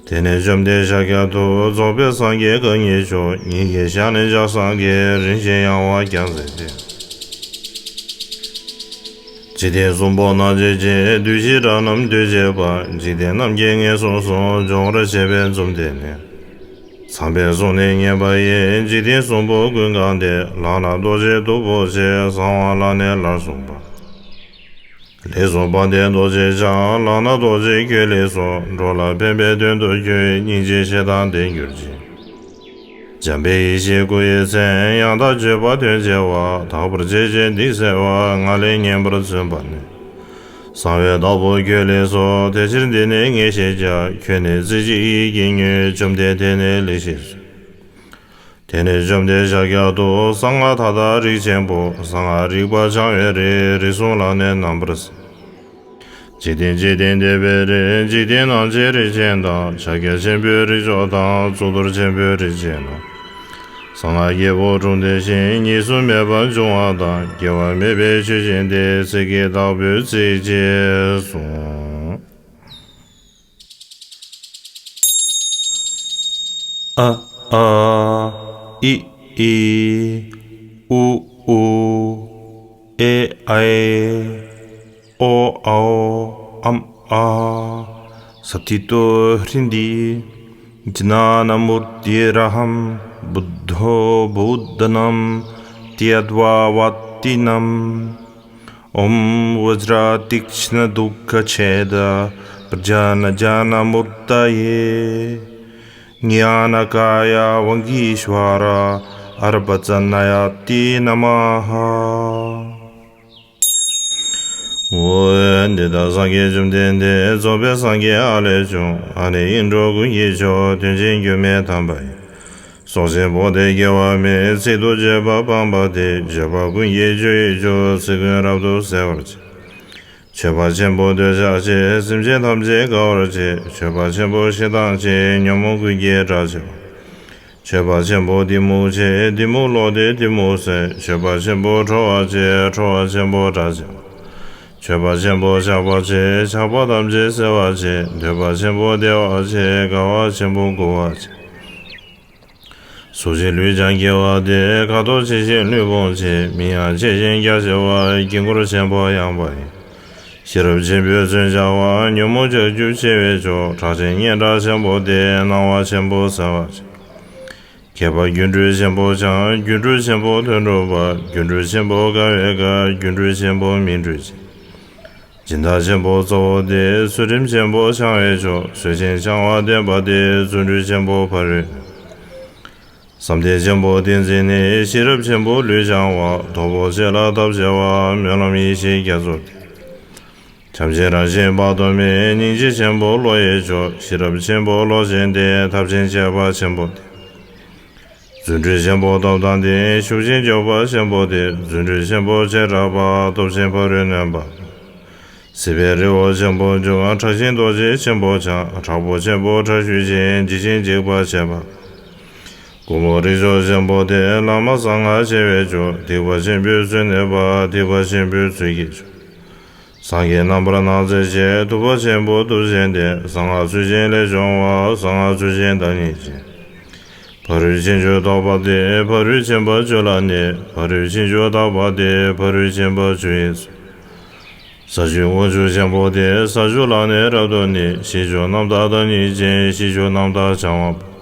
དེ་ནས་བཅོམ་ལྡན་ཤཱཀྱ་ཐུབ། རྫོགས་པའི་སངས་རྒྱས་གང་ཉིད་མཆོག། ཉིད་ཀྱི་ཞལ་ནས་ལྗགས་བཟང་གིས། རིན་ཆེན་གཡང་བ་རྒྱ་མཚོའི་རྩེར། འཇིག་རྟེན་གསུམ་པོ་ན་མཆོད་ཅིང་། བདུད་བཞིའི་དགྲ་རྣམས་བཏུལ་བྱེད་པ། འཇིག་རྟེན་རྣམས་ཀྱི་ངན་སོང་གསུམ། སྦྱོང་བར་བྱེད་པའི་འཛུམ་བསྟན་ནས། ཚངས་པའི་གསུང་ནི་སྙན་པ་ཡིས། འཇིག་རྟེན་གསུམ་པོ་ཀུན་གང་སྟེ། ལག་ན་རྡོ་རྗེའི་ཐུ་བོ་ཆེ། གསང་བ་ལག་ནས་སླར་གསུངས་པ། ལེགས་གསུངས་དཔལ་ལྡན་རྡོ་རྗེ་འཆང་། ལག་ན་རྡོ་རྗེ་ཁྱོད་ལེགས་སོ། འགྲོ་ལ་ཕན་པའི་དོན་དུ་ཁྱོད། སྙིང་རྗེ་ཞེ་སྡང་འདས་གྱུར་ཅིང་། འཇམ་དཔལ་ཡེ་ཤེས་སྐུ་ཡི་མཚན། ཡང་དག་བརྗོད་པ་དོན་ཆེ་བ། དག་པར་བྱས་ཤིང་སྡིག་སེལ་བ། ང་ལས་ཉན་པར་བརྩོན་པར་ནུས། གསང་བའི་བདག་པོ་ཁྱོད་ལེགས་སོ། དེ་ཕྱིར་འདི་ནི་ངས་བཤད་ཀྱང་། ཁྱོད་ནི་རྩེ་གཅིག་ཡིད་ཀྱིས་ཉོན། བཅོམ་ལྡན་འདས་ནི་ལེགས་ཤེས་གསོལ། དེ་ནས་བཅོམ་ལྡན་ཤཱཀྱ་ཐུབ། གསང་སྔགས་མཐའ་དག་རིགས་ཆེན་པོ། གསང་སྔགས་རིག་པ་འཆང་བའི་རིགས། རིགས་གསུམ་ལ་ནི་རྣམ་པར་གསལ། འཇིག་རྟེན་འཇིག་རྟེན་འདས་པའི་རིགས། འཇིག་རྟེན་ནང་གི་རིགས་ཆེན་དང་། ཕྱག་རྒྱ་ཆེན་པོའི་རིགས་མཆོག་དང་། གཙུག་ཏོར་ཆེན་པོའི་རིགས་ཆེན་ལ། གསང་སྔགས་རྒྱལ་པོ་འཁྲུངས་ཏེ་ཞིང་། གཉིས་སུ་མེད་པར་འབྱུང་བ་དང་། སྐྱེ་བ་མེད་པའི་ཆོས་ཅན་ཏེ། ཚིག་གི་བདག་པོས་ཚིག་ཅེས་གསུངས། ཨ་ཨ། ཨི་ཨི། ཨུ་ཨུ། ཨེ་ཨེ། ཨོ་ཨའོ། ཨམ་ཨ། སཏིཏོ་ཧྲིནྡི། ཇི་ན་ན་མུརྟི་ར་ཧཾ། བུདྡྷོ་བོ་དྷ་ནཾ། ཏྱཀྟ་ཝཱ་ཏི་ནཾ། ཨོཾ་བཛྲ་ཏིགྶ་ན་དུཥྛེ་ད་པྲ་ཛྙཱ་ན་ཛྙཱ་ན་མུརྟ་ཡེ། ཛྙཱ་ན་ཀཱ་ཡ་ཝཱ་གི་ཤྭ་ར་ཨ་ར་པ་ཙ་ན་ཡ་ཏི་ན་མ་ཧ། འོ། འདི་ལྟར་སངས་རྒྱས་བཅོམ་ལྡན་འདས། རྫོགས་པའི་སངས་རྒྱས་ཨ་ལས་བྱུང་། ཨ་ནི་ཨིནྡྲ་ཀུན་གྱི་མཆོག། དོན་ཆེན་འགྱུར་མེད་དམ་པ་ཡི། སྲོག་ཆེན་པོ་སྟེ་སྐྱེ་བ་མེད། ཚིག་ཏུ་བརྗོད་པ་སྤངས་པ་སྟེ། བརྗོད་པ་ཀུན་གྱི་སྤྱོད་ཡུལ་མཆོག། ཚིག་ཀུན་རབ་ཏུ་གསལ་བར་བྱེད། མཆོད་པ་ཆེན་པོ་འདོད་ཆགས་ཆེ། སེམས་ཅན་ཐམས་ཅད་དགའ་བར་བྱེད། མཆོད་པ་ཆེན་པོ་ཞེ་སྡང་ཆེ། ཉོན་མོངས་ཀུན་གྱི་དགྲ་ཆེ་བ། མཆོད་པ་ཆེན་པོ་གཏི་མུག་ཆེ། གཏི་མུག་ལོག་སྟེ་གཏི་མུག་སེལ། མཆོད་པ་ཆེན་པོ་ཁྲོ་བ་ཆེ། ཁྲོ་བ་ཆེན་པོ་དགྲ་ཆེ་བ། མཆོད་པ་ཆེན་པོ་ཆགས་པ་ཆེ། ཆགས་པ་ཐམས་ཅད་སེལ་བ་ཆེ། འདོད་པ་ཆེན་པོ་བདེ་བ་ཆེ། དགའ་བ་ཆེན་པོ་མགུ་བ་ཆེ། གཟུགས་ཅན་ལུས་ཀྱང་སྐྱེ་བ་སྟེ། ཁ་དོག་ཆེ་ཞིང་ལུས་བོངས་ཆེ། མིང་ཡང་ཆེ་ཞིང་རྒྱ་ཆེ་བ། དཀྱིལ་འཁོར་ཆེན་པོ་ཡངས་པ་ཡིན། ཤེས་རབ་ཆེན་པོས་མཚོན་བྱ་བ། ཉོན་མོངས་ཆགས་བཅུག་ཆེ་བའི་མཆོག། གྲགས་ཆེན་སྙན་གྲགས་ཆེན་པོ་སྟེ། སྣང་བ་ཆེན་པོ་གསལ་བ་ཆེ། མཁས་པ་སྒྱུ་འཕྲུལ་ཆེན་པོ་འཆང་། སྒྱུ་འཕྲུལ་ཆེན་པོ་དོན་གྲུབ་པ། སྒྱུ་འཕྲུལ་ཆེན་པོ་དགའ་བའི་དགའ། སྒྱུ་འཕྲུལ་ཆེན་པོ་སྨིན་གྲོལ་ཆེ། སྦྱིན་བདག་ཆེན་པོ་གཙོ་བོ་སྟེ། ཚུལ་ཁྲིམས་ཆེན་པོ་འཆང་བའི་མཆོག། ཚུལ་ཆེན་འཆང་བ་བསྟན་པ་སྟེ། བརྩོན་འགྲུས་ཆེན་པོ་ཕ་རོལ། བསམ་གཏན་ཆེན་པོ་ཏིང་འཛིན་ནི། ཤེས་རབ་ཆེན་པོ་ལུས་འཆང་བ། དོ་ཕོག་ཆེ་ལ་ཐབས་ཆེ་བ། སྨོན་ལམ་ཡེ་ཤེས་རྒྱ་མཚོ་སྟེ། བྱམས་ཆེན་རང་བཞིན་དཔག་ཏུ་མེད། སྙིང་རྗེ་ཆེན་པོ་བློ་ཡི་མཆོག། ཤེས་རབ་ཆེན་པོ་བློ་ཆེན་ཏེ། ཐབས་ཆེན་སྤྱད་པ་ཆེན་པོ་སྟེ། རྫུ་འཕྲུལ་ཆེན་པོ་སྟོབས་དང་ལྡན། ཤུགས་ཆེན་མགྱོགས་པ་ཆེན་པོ་སྟེ། རྫུ་འཕྲུལ་ཆེན་པོ་ཆེར་གྲགས་པ། སྟོབས་ཆེན་ཕ་རོལ་གནོན་པ། སྲིད་པའི་རི་བོ་ཆེན་པོ་འཇུག། ཁྲག་ཆེན་རྡོ་རྗེ་ཆེན་པོ་འཆང་། དྲག་པོ་ཆེན་པོ་དྲག་ཤུལ་ཅན། འཇིགས་ཆེན་འཇིགས་པ་བྱེད་པ། ཀུན་རྨོངས་རིགས་མཆོག་ཆེན་པོ་སྟེ། བླ་མ་གསང་སྔགས་ཆེ་བའི་མཆོག། སྡིག་པ་ཆེན་པོའི་ཚུལ་གནོན་པ། སྡིག་པ་ཆེན་པོའི་ཚུལ་གྱི་མཆོག། སངས་རྒྱས་རྣམ་པར་སྣང་མཛད་ཆེ། ཐུབ་པ་ཆེན་པོ་ཐུབ་ཆེན་ཏེ། གསང་སྔགས་ཚུལ་ཆེན་ལས་བྱུང་བ། གསང་སྔགས་ཚུལ་ཆེན་བདག་ཉིད་ཅན། ཕ་རོལ་ཕྱིན་བཅུ་རྟོགས་པ་སྟེ། ཕ་རོལ་ཕྱིན་པ་བཅུ་ལ་གནས། ཕ་རོལ་ཕྱིན་བཅུ་རྟོགས་པ་སྟེ། ཕ་རོལ་ཕྱིན་པ་བཅུ་ཡི་ས་བཅུ་དབང་ཕྱུག་ཆེན་པོ་སྟེ། ས་བཅུ་ལ་ནི་རབ་ཏུ་གནས། གཞི་བཅུ་རྣམ་དག་བདག་ཉིད་ཅན། གཞི་བཅུ་རྣམ་དག་འཆང་བ་པོ།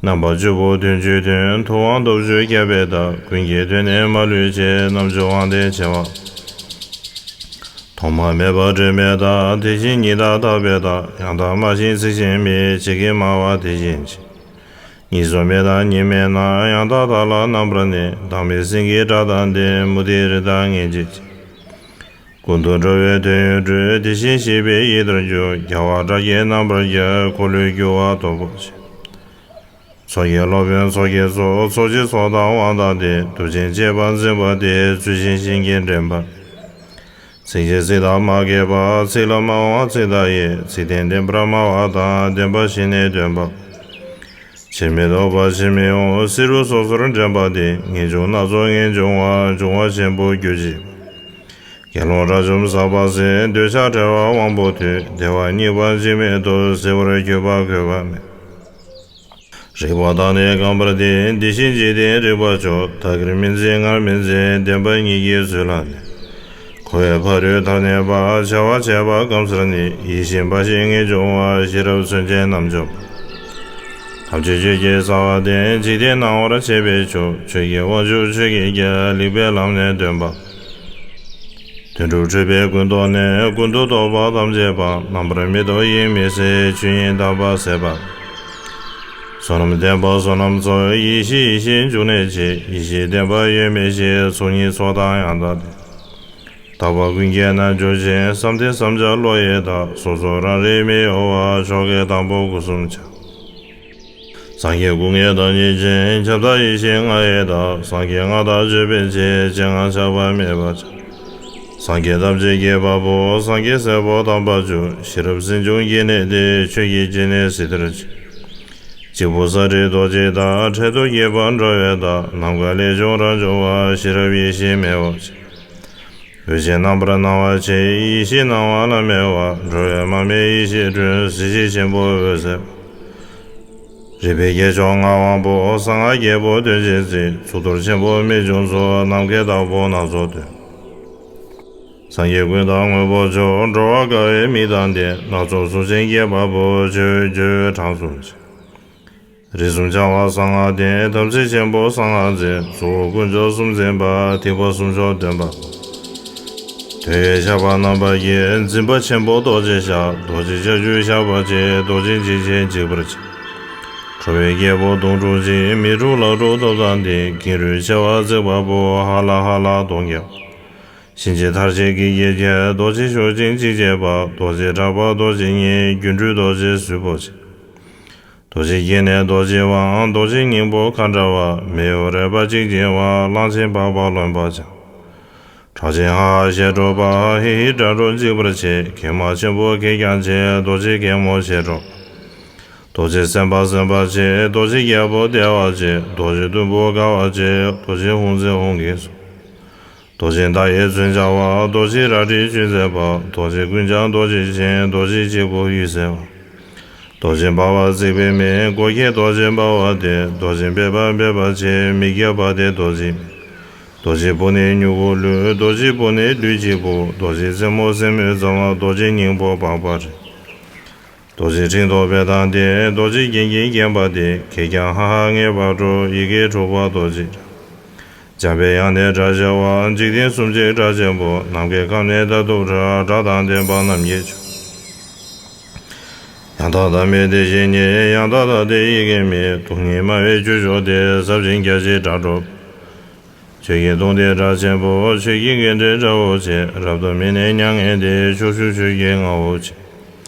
རྣམ་པ་བཅུ་པོ་དོན་བཅུའི་དོན། ཐུབ་དབང་སྟོབས་བཅུ་རྒྱས་པའི་བདག། ཀུན་གྱི་དོན་ནི་མ་ལུས་ཆེ། རྣམ་བཅུ་དབང་ལྡན་ཆེ་བ། ཐོག་མ་མེད་པ་འབྲལ་མེད་བདག། དེ་བཞིན་ཉིད་བདག་དག་པའི་བདག། ཡང་དག་སྨྲ་ཞིང་ཚིག་བཞིན་མི། ཇི་སྐད་སྨྲ་བ་དེ་བཞིན་བྱེད། གཉིས་སུ་མེད་དང་གཉིས་མེད་ན། ཡང་དག་བདག་ལ་རྣམ་པར་གནས། བདག་མེད་སེང་གེའི་སྒྲ་དང་ལྡན། མུ་སྟེགས་རི་དྭགས་ངན་བྱེད་ཅིང་། ཀུན་ཏུ་འགྲོ་བའི་དོན་ཡོད་སྤྲོས། དེ་བཞིན་གཤེགས་པའི་ཡིད་ལྟར་འགྱུར། རྒྱལ་བ་སྒྲ་སྐད་རྣམ་པར་རྒྱལ། འཁོར་ལོས་སྒྱུར་བ་དོག་པོ་ཆེ། ཚོགས་ཀྱི་སློབ་དཔོན་ཚོགས་ཀྱི་ཚོགས། ཚོགས་ཀྱི་ཚོགས་དང་དབང་དང་ལྡན། གདུལ་ཕྱིར་གཅེས་པར་འཛིན་པ་སྟེ། ཚུལ་ཆེན་ཞིང་གི་འདྲེན་པ། ཚིག་རྗེས་ཚིག་དང་མ་གྱེས་པ། ཚིག་ལ་མ་འོང་ཚིག་དང་དབྱེ། ཚིག་དོན་བདེན་པར་སྨྲ་བ་དང་། བདེན་པ་བཞི་ནི་སྟོན་པ། ཕྱིར་མི་ལྡོག་པ་ཕྱིར་མི་འོང་། བསེ་རུ་སོ་སོར་འདྲེན་པ་སྟེ། ངེས་འབྱུང་སྣ་ཚོགས་ངེས་འབྱུང་བ། འབྱུང་བ་ཆེན་པོ་རྒྱུ་གཅིག་པ། དགེ་སློང་དགྲ་བཅོམ་ཟག་པ་ཟད། འདོད་ཆགས་བྲལ་བ་དབང་པོ་ཐུལ། བདེ་བ་གཉིས་པ་འཇིགས་མེད་དུ། གཟིར་བར་གྱུར་པ་གོས་པ་མེད། རིག་པ་དང་ནི་རྐང་པར་ལྡན། དེ་བཞིན་འཇིག་རྟེན་རིག་པ་མཆོག །བདག་གིར་མི་འཛིན་ངར་མི་འཛིན། བདེན་པ་ཉིད་ཀྱིས་བཟོད་ལ་ནི། འཁོར་བའི་ཕ་རོལ་ཐར་ནུས་པ། བྱ་བ་བྱས་པ་སྐམ་སར་ནི། ཡིད་བཞིན་འབའ་ཞིག་ངེས་འབྱུང་བ། ཤེས་རབ་མཚོན་ཆས་རྣམ་འཇོམས་པ། ཐམས་ཅད་ཆོས་ཀྱི་རྩ་བ་སྟེ། འཇིག་རྟེན་སྣང་བར་བྱེད་པའི་ཆོས། ཆོས་ཀྱི་དབང་ཕྱུག་ཆོས་ཀྱི་རྒྱལ། ལེགས་པའི་ལམ་ནི་སྟོན་པ། དོན་གྲུབ་འཁྲུལ་པས་ཀུན་རྟོག་ནས། ཀུན་ཏུ་རྟོག་པ་ཐམས་ཅད་སྤངས། རྣམ་པར་མི་རྟོག་ཡེངས་མི་སེལ། ཆོས་ཉིད་དམ་པ་ཟད་པ། བསོད་ནམས་ལྡན་པ་བསོད་ནམས་ཚོགས། ཡེ་ཤེས་ཡེ་ཤེས་འབྱུང་གནས་ཆེ། ཡེ་ཤེས་ལྡན་པ་ཡོད་མི་ཤེས། ཚོགས་གཉིས་ཚོགས་དང་ཡང་དག་ལྡན། དག་པ་ཀུན་གྱི་རྣལ་འབྱོར་ཆེ། བསམ་གཏན་བསམ་བྱ་བློ་ཡི་མཐའ། སོ་སོ་རང་རིག་མི་གཡོ་བ། མཆོག་གི་དང་པོ་སྐུ་གསུམ་ཆ། སངས་རྒྱས་སྐུ་ལྔའི་བདག་ཉིད་ཅན། ཁྱབ་བདག་ཡེ་ཤེས་ལྔ་ཡི་བདག །སངས་རྒྱས་ལྔ་དང་བརྗོད་པའི་ཆེ། སྤྱན་ལྔ་ཆགས་པ་མེད་པར་བྱ། སངས་རྒྱས་ཐམས་ཅད་ཀྱི་བ་སྤུ། སངས་རྒྱས་སྲས་པོ་དམ་པ་བཅུ། ཤེས་རབ་སེམས་བྱུང་སྐྱེ་གནས་ཏེ། ཆོས་ཀྱི་སྐྱེ་གནས་སྲིད་མཐར་ཕྱིན། གཅིག་པུ་ས་དྲི་རྡོ་རྗེ་ལྟར། འཕྲལ་དུ་སྐྱེས་པ་འགྲོ་བའི་བདག །ནམ་མཁའ་ལས་བྱུང་རང་བྱུང་བ། ཤེས་རབ་ཡེ་ཤེས་མེད་པར་བྱ། འོད་ཆེན་རྣམ་པར་སྣང་བ་ཆེ། ཡེ་ཤེས་སྣང་བ་ལ་མེད་པ། འགྲོ་བའི་མར་མེ་ཡེ་ཤེས་སྒྲོན། གཟི་བརྗིད་ཆེན་པོ་འོད་ཟེར། རིག་པའི་རྒྱལ་མཆོག་ངག་དབང་པོ། གསང་སྔགས་རྒྱལ་པོ་དོན་ཆེན་རྩེ། གཙུག་ཏོར་ཆེན་པོ་རྨད་བྱུང་སོགས། ནམ་མཁའི་བདག་པོ་སྣ་ཚོགས་སྟོན། སངས་རྒྱས་ཀུན་བདག་དངོས་པོ་མཆོག །འགྲོ་བ་དགའ་བའི་མིག་དང་ལྡན། སྣ་ཚོགས་གཟུགས་ཅན་སྐྱེད་པ་པོ། སྤྱོད་འོས་སྤྱོད་འོས་གྲངས་གསུམ་ཆེ། རིགས་གསུམ་འཆང་བ་གསང་སྔགས་ལྡན། དམ་ཚིག་ཆེན་པོ་གསང་སྔགས་འཛིན། གཙོ་བོ་དཀོན་མཆོག་གསུམ་འཛིན་པ། ཐེག་པ་གསུམ་མཆོག་སྟོན་པ། དོན་ཡོད་ཤར་བ་རྣམ་པར་རྒྱལ། འཛིན་པ་ཆེན་པོ་རྡོ་རྗེ་ཤར། རྡོ་རྗེ་ལྕགས་ཀྱུ་ཤར་བ་ཆེ། རྡོ་རྗེ་འཇིགས་བྱེད་འཇིགས་པར་བྱེད། ཁྲོ་བོའི་རྒྱལ་པོ་གདོང་དྲུག་འཇིགས། མི་འཁྲུགས་ལག་དྲུག་སྟོབས་དང་ལྡན། ཀེང་རུས་མཆེ་བ་གཙིགས་པ་པོ། ཧ་ལ་ཧ་ལ་གདོང་བརྒྱ། གཤིན་རྗེ་མཐར་བྱེད་བགེགས་ཀྱི་རྒྱལ། རྡོ་རྗེ་གཤོག་ཅན་འཇིགས་བྱེད་པ། རྡོ་རྗེ་དྲེགས་པ་རྡོ་རྗེ་ཉིད། སྒྱུ་འཕྲུལ་རྡོ་རྗེ་གཟུགས་པོ་ཆེ། རྡོ་རྗེ་སྐྱེ་གནས་རྡོ་རྗེ་དབང་། རྡོ་རྗེ་སྙིང་པོ་མཁའ་འདྲ་བ། མེ་ཡོ་རེག་པ་གཅིག་འབྱིན་པ། གླང་ཆེན་འཕགས་པ་རློན་པ་འཆང་། ཁྲག་ཆེན་ཧ་ཧ་ཞལ་དྲོ་པ། ཧི་ཧི་སྒྲ་སྒྲོགས་འཇིགས་པར་བྱེད། གད་མ་ཆེན་པོ་གད་རྒྱངས་ཆེ། རྡོ་རྗེ་གད་མོ་ཞལ་དྲོ། རྡོ་རྗེ་སེམས་དཔའ་སེམས་དཔའ་ཆེ། རྡོ་རྗེ་རྒྱལ་པོ་བདེ་བ་ཆེ། རྡོ་རྗེ་གཏུམ་པོ་དགའ་བ་ཆེ། རྡོ་རྗེ་ཧཱུྃ་མཛད་ཧཱུྃ་གི་གཟུགས། རྡོ་རྗེ་མདའ་ཡི་མཚོན་འཆང་བ། རྡོ་རྗེ་རལ་གྲིའི་གཅུས་མཛད་པ། རྡོ་རྗེ་ཀུན་འཆང་རྡོ་རྗེ་ཆེན། རྡོ་རྗེ་གཅིག་པུ་འོད་གསལ་བ། རྡོ་རྗེ་འབར་བ་བརྩེགས་པའི་མིག །སྒོ་ཁྱི་རྡོ་རྗེ་འབར་བ་སྟེ། རྡོ་རྗེ་འབེབས་པ་འབེབས་པ་ཆེ། མིག་བརྒྱ་པ་སྟེ་རྡོ་རྗེ་མིག །རྡོ་རྗེ་སྤུ་ནི་མྱུ་གུ་ལུས། རྡོ་རྗེ་སྤུ་ནི་ལུས་གཅིག་པུ། རྡོ་རྗེ་རྩེ་མོ་རྩེ་མོའི་རྩེ་མོ། རྡོ་རྗེ་སྙིང་པོ་པགས་པ་རེད། རྡོ་རྗེ་ཕྲེང་ཐོགས་པའི་མདངས་ཏེ། རྡོ་རྗེ་རྒྱན་གྱིས་བརྒྱན་པ་སྟེ། གད་རྒྱངས་ཧ་ཧ་ངེས་པར་སྒྲོག །ཡི་གེ་དྲུག་པ་རྡོ་རྗེ་སྒྲ། འཇམ་པའི་དབྱངས་ནི་སྒྲ་བྱེ་བ། འཇིག་རྟེན་གསུམ་གྱི་སྒྲ་ཆེན་པོ། ནམ་མཁའི་ཁམས་ནི་ད་ཐུབ་སྒྲ། སྒྲ་དང་ལྡན་པ་རྣམས་ཀྱིས་ཆོད། ཡང་དག་ལྡན་མིན་བདེ་གཤེགས་ཉིད། ཡང་དག་ལྡན་ཏེ་ཡི་གེ་མེད། སྟོང་ཉིད་སྨྲ་བའི་ཁྱུ་མཆོག་སྟེ། ཟབ་ཅིང་རྒྱ་ཆེའི་སྒྲ་སྒྲོགས། ཆོས་ཀྱི་དུང་སྟེ་སྒྲ་ཆེན་པོ། ཆོས་ཀྱི་གཎྜཱི་སྒྲ་འོད་ཆེ། རབ་ཏུ་མིན་ནི་མྱ་ངན་འདས། ཕྱོགས་བཅུར་ཆོས་ཀྱི་རྔ་བོ་ཆེ།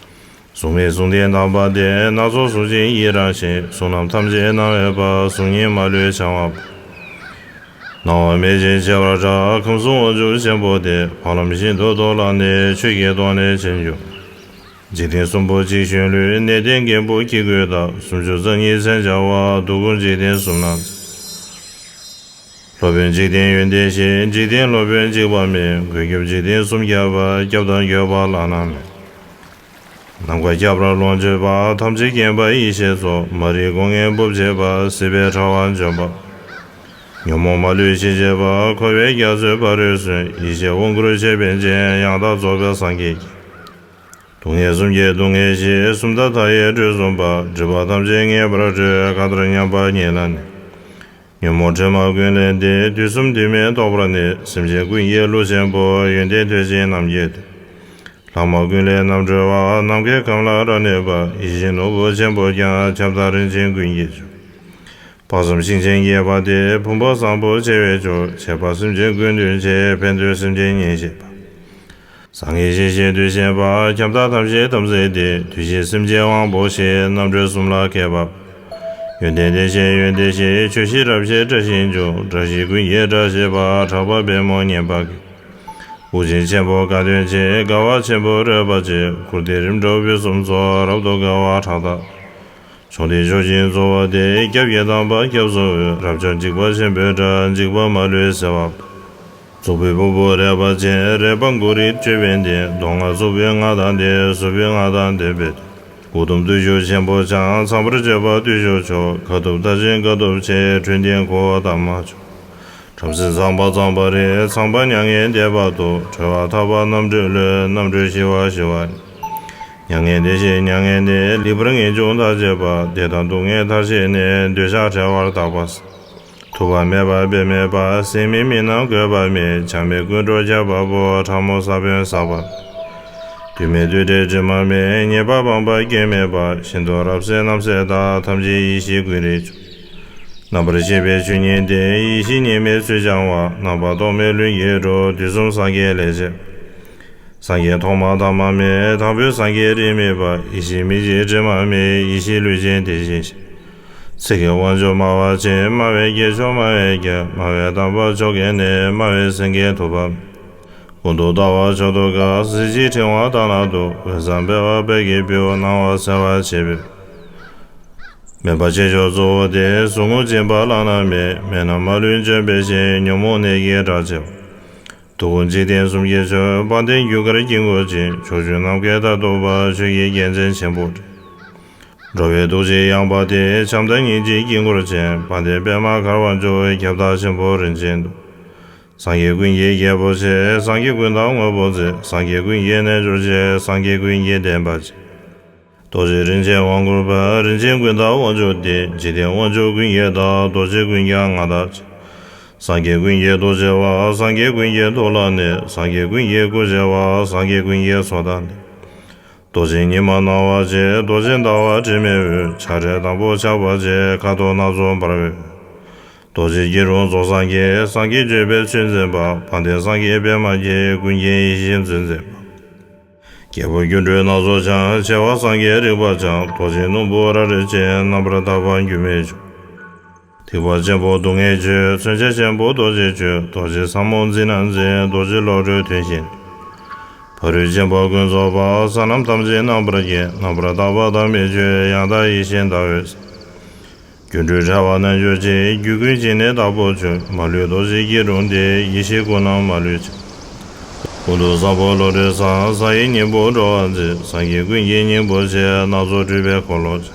གཟུགས་མེད་གཟུགས་ལྡན་དམ་པ་སྟེ། སྣ་ཚོགས་གཟུགས་ཅན་ཡི་རང་ཞིང་། གཟུགས་རྣམས་ཐམས་ཅད་སྣང་བའི་དཔལ། གཟུགས་བརྙན་མ་ལུས་འཆང་བ་པོ། སྣང་བ་མེད་ཅིང་ཆེ་བར་གྲགས། ཁམས་གསུམ་དབང་ཕྱུག་ཆེན་པོ་སྟེ། འཕགས་ལམ་ཤིན་ཏུ་མཐོ་ལ་ནི། ཆོས་ཀྱི་སྟོང་ནི་ཕྱིར་འབྱུང་། འཇིག་རྟེན་གསུམ་པོ་གཅིག་བྱོན་ལུས། གནས་བརྟན་རྒན་པོ་ཁྱི་རྒོད་ལྟ། སུམ་ཅུ་རྩ་གཉིས་མཚན་བྱ་བ། སྡུག་ཀུན་འཇིག་རྟེན་གསུམ་ན་མཛེས། སློབ་དཔོན་འཇིག་རྟེན་ཡོན་ཏན་བཞི། འཇིག་རྟེན་སློབ་དཔོན་གཅིག་པ་མེད། མགོན་སྐྱབས་འཇིག་རྟེན་སུམ་བརྒྱ་པ། སྐྱབས་དང་འགྱོད་པ་བླ་ན་མེད། ནམ་མཁའ་ཁྱབ་པར་ལོངས་སྤྱོད་པ། ཐམས་ཅད་མཁྱེན་པ་ཡེ་ཤེས་མཚོ། མ་རིག་སྒོ་ངའི་སྦུབས་འབྱེད་པ། སྲིད་པའི་དྲ་བ་འཇོམས་པ། ཉོན་མོངས་མ་ལུས་ཞི་བྱེད་པ། འཁོར་བའི་རྒྱ་མཚོའི་ཕ་རོལ་སོན། ཡེ་ཤེས་དབང་བསྐུར་ཆེ་བའི་རྗེ། ཡང་དག་རྫོགས་པའི་སངས་རྒྱས་ཀྱིས། སྡུག་བསྔལ་གསུམ་གྱི་སྡུག་བསྔལ་ཞི། སུམ་མཐའ་མཐའ་ཡས་སྤྲོས་གསུམ་པ། སྒྲིབ་པ་ཐམས་ཅད་ངེས་པར་སྤྲོས། གང་ལྟར་མཉམ་པར་མྱེད་ལ་ནི། ཉོན་མོངས་དྲི་མ་ཀུན་ལས་འདས། དུས་གསུམ་དུས་མེད་རྟོགས་པར་ནུས། སེམས་ཅན་ཀུན་གྱི་བློ་ཆེན་པོ། ཡོན་ཏན་ཐོད་ཅན་རྣམས་ཀྱི་དོན། ལྷག་མ་ཀུན་ལས་རྣམ་གྲོལ་བ། ནམ་མཁའི་ཁམས་ལ་རབ་གནས་པ། ཡིད་བཞིན་ནོར་བུ་ཆེན་པོ་ཀྱང་། ཁྱབ་བདག་རིན་ཆེན་ཀུན་གྱི་མཆོག་དཔག་བསམ་ཤིང་ཆེན་རྒྱས་པ་སྟེ། ཕུང་པོ་བཟང་པོ་ཆེ་བའི་མཆོག །ཆད་པ་སེམས་ཅན་ཀུན་འདུལ་ཆེ། ཕན་འདོད་སེམས་ཅན་ཉེར་ཞི་བ། བཟང་ངན་ཞི་ཞིང་དུས་ཞན་པ། ཁྱབ་བདག་ཐམས་ཅད་དམ་སྲི་སྟེ། དུས་ཞི་སེམས་ཅན་དབང་པོ་ཞི། རྣམ་གྲོལ་གསུམ་ལ་མཁས་པ། ཡོན་ཏན་བདེ་གཤེགས་ཡོན་ཏན་ཞི། ཆོས་ཞི་རབ་ཞི་བཀྲ་ཤིས་འབྱུང་། བཀྲ་ཤིས་ཀུན་གྱི་བཀྲ་ཤིས་པ། གྲགས་པ་པད་མོ་བསྙེན་པ་གི། བུ་ཆེན་ཆེན་པོ་དགའ་སྟོན་ཆེ། དགའ་བ་ཆེན་པོ་རོལ་པ་ཆེ། ཁུར་ཏེ་རིམ་གྲོ་བུ་གསུམ་ཚོགས། རབ་ཏུ་དགའ་བ་ཕྲག་དང་། ཕྱོགས་འདི་ཕྱོགས་བཞིན་རྫོགས་པ་སྟེ། སྐྱབས་ཀྱི་དམ་པ་སྐྱབས་སུ་འོས། རབ་འབྱམས་འཇིགས་པ་ཆེན་པོའི་དགྲ། འཇིགས་པ་མ་ལུས་སེལ་བ། གཙུག་ཕུད་ཕུང་པོ་རལ་པ་ཅན། རལ་པ་མགོ་རིལ་ཅོད་པན་ལྡན། མདོ་སྔགས་གཙུག་ཕུད་ལྔ་དང་ལྡན། ཟུར་ཕུད་ལྔ་དང་ལྡན་པའི། དགུ་གཏུམ་བརྟུལ་ཞུགས་ཆེན་པོ་འཆང་། ཚངས་པར་སྤྱོད་པ་བརྟུལ་ཞུགས་མཆོག། དཀའ་ཐུབ་མཐར་ཕྱིན་དཀའ་ཐུབ་ཆེ། འཕྲོད་བསྟེན་འཁོར་བ་དམ་མ་ཆོག། བྲམ་ཟེ་ཚངས་པ་ཚངས་པ་རེད། ཚངས་པ་མྱ་ངན་འདས་པ་ཐོབ། གྲོལ་བ་ཐར་པ་རྣམ་གྲོལ་ལུས། རྣམ་གྲོལ་ཞི་བ་ཞི་བ་ནས། མྱ་ངན་འདས་ཞི་མྱ་ངན་འདས། ལེགས་པར་ངེས་འབྱུང་མཐར་བྱེད་པ། བདེ་དང་སྡུག་བསྔལ་མཐར་ཕྱིན་ནས། འདོད་ཆགས་བྲལ་བར་དག་པ་སེལ། ཐུབ་པ་མེད་པ་དཔེ་མེད་པ། ཟད་མེད་མི་སྣང་བཀོད་པ་མེད། ཆགས་མེད་ཀུན་འགྲོ་ཁྱབ་པ་པོ། ཕྲ་མོ་ས་བོན་ཟག་པ་མེད། དུས་མེད་དུས་འབྲས་དྲི་མ་མེད། ཉེས་པ་སྤངས་པ་སྐྱོན་མེད་པ། ཤིན་ཏུ་རབ་གསལ་རྣམ་གསལ་དག། ཐམས་ཅད་ཡེ་ཤེས་ཀུན་རིག་མཆོག། རྣམ་པར་ཤེས་པའི་ཆོས་ཉིད་དེ། ཡེ་ཤེས་གཉིས་མེད་ཚུལ་འཆང་བ། རྣམ་པར་རྟོག་མེད་ལྷུན་གྱིས་གྲུབ། དུས་གསུམ་སངས་རྒྱས་ལས་བྱེད། སངས་རྒྱས་ཐོག་མ་ཐ་མ་མེད། དང་པོའི་སངས་རྒྱས་རིས་མེད་པ། ཡེ་ཤེས་མིག་གཅིག་དྲི་མ་མེད། ཡེ་ཤེས་ལུས་ཅན་དེ་བཞིན་གཤེགས། ཚིག་གི་དབང་ཕྱུག་སྨྲ་བ་ཆེ། སྨྲ་བའི་རྒྱལ་མཆོག་སྨྲ་བའི་རྒྱལ། སྨྲ་བའི་དམ་པ་མཆོག་གི་གནས། སྨྲ་བའི་སེང་གེ་ཐུབ་པ། ཀུན་ཏུ་ལྟ་བ་མཆོག་ཏུ་དགའ། གཟི་བརྗིད་ཕྲེང་བ་དག་ལ་འདུད། འོད་བཟང་འཕེལ་བ་དཔལ་གྱི་སྤྲེའུ། སྣང་བ་གསལ་བར་བྱེད་པའི། མེ་འབར་ཆེ་མཆོག་གཙོ་བོ་སྟེ། ཟུག་རྔུ་འབྱིན་པ་བླ་ན་མེད། མེ་རྣམས་མ་ལུས་འཇོམས་པའི་ཞིང་། ཉོན་མོངས་ནད་ཀྱི་དགྲ་ཆེ་བ། དུག་ཀོང་འཇིག་རྟེན་གསུམ་གྱི་མཆོག། དཔལ་ལྡན་རྒྱུ་སྐར་དཀྱིལ་འཁོར་ཅན། ཕྱོགས་བཅུ་ནམ་མཁའི་མཐར་ཐུག་པ། ཆོས་ཀྱི་རྒྱལ་མཚན་ཆེན་པོ་སྤྲུལ། འགྲོ་བའི་ཐུགས་རྗེས་ཡངས་པ་སྟེ། བྱམས་དང་སྙིང་རྗེའི་དཀྱིལ་འཁོར་ཅན། དཔལ་ལྡན་པདྨ་གར་བ་མཆོག། ཁྱབ་བདག་ཆེན་པོ་རིན་ཆེན་གདུང་། སངས་རྒྱས་ཀུན་གྱི་རྒྱལ་པོ་ཆེ། སངས་རྒྱས་ཀུན་བདག་དངོས་པོ་མཛོད། སངས་རྒྱས་ཀུན་གྱི་རྣལ་འབྱོར་ཆེ། སངས་རྒྱས་ཀུན་གྱི་བསྟན་པ་ཆེ། རྡོ་རྗེ་རིན་ཆེན་དབང་བསྐུར་བ། རིན་ཆེན་ཀུན་བདག་དབང་ཕྱུག་སྟེ། འཇིག་རྟེན་དབང་ཕྱུག་ཀུན་གྱི་བདག། རྡོ་རྗེ་ཀུན་ཀྱང་མངའ་བདག་ཆེ། སངས་རྒྱས་ཀུན་གྱི་ཐུགས་རྗེ་བ། སངས་རྒྱས་ཀུན་གྱི་ཐུགས་ལ་གནས། སངས་རྒྱས་ཀུན་གྱི་སྐུ་ཆེ་བ། སངས་རྒྱས་ཀུན་གྱི་ཚོགས་དང་ལྡན། རྡོ་རྗེ་ཉི་མ་སྣང་བ་ཆེ། རྡོ་རྗེ་ཟླ་བ་དྲི་མེད་འོད། ཆགས་བྲལ་དང་པོ་ཆགས་པ་ཆེ། ཁ་དོག་སྣ་ཚོགས་འབར་བའི་འོད། རྡོ་རྗེ་སྐྱིལ་ཀྲུང་རྫོགས་སངས་རྒྱས། སངས་རྒྱས་བརྗོད་པའི་ཆོས་འཛིན་པ། དཔལ་ལྡན་སངས་རྒྱས་པདྨ་རྒྱལ། ཀུན་མཁྱེན་ཡེ་ཤེས་མཛོད་འཛིན་པ། རྒྱལ་པོ་སྒྱུ་འཕྲུལ་སྣ་ཚོགས་འཆང་། ཆེ་བ་སངས་རྒྱས་རིག་པ་འཆང་། རྡོ་རྗེ་སྣུམ་པོ་རབ་རིབ་ཅན། རྣམ་པར་དག་པ་འགྱུར་མེད་མཆོག། ཐེག་པ་ཆེན་པོ་སྡུག་བསྔལ་ཆོས། མཚོན་བྱེད་ཆེན་པོ་རྡོ་རྗེ་ཆོས། རྡོ་རྗེ་ཟབ་མོ་འཛིན་རྣམ་འཛིན། རྡོ་རྗེ་བློ་གྲོས་དོན་བཞིན། ཕ་རོལ་ཕྱིན་པ་ཀུན་རྫོགས་པ། ས་རྣམས་ཐམས་ཅད་རྣམ་པར་རྒྱན། རྣམ་པར་དག་པ་བདག་མེད་ཆོས། ཡང་དག་ཡེ་ཤེས་ཟླ་འོད་ཟེར། སྒྱུ་འཕྲུལ་དྲ་བ་རྣལ་འབྱོར་ཆེ། རྒྱུད་ཀུན་གྱི་ནི་བདག་པོ་ཆོས། མ་ལུས་རྡོ་རྗེ་སྐྱིལ་ཀྲུང་སྟེ། ཡེ་ཤེས་སྐུ་རྣམས་མ་ལུས་ཆེ། ཀུན་ཏུ་བཟང་པོ་བློ་གྲོས་བཟང་། གསང་བའི་སྙིང་པོ་འགྲོ་བ་མཛད། སངས་རྒྱས་ཀུན་གྱི་སྙིང་པོ་ཆེ། སྣ་ཚོགས་སྤྲུལ་པའི་འཁོར་ལོ་ཆེ།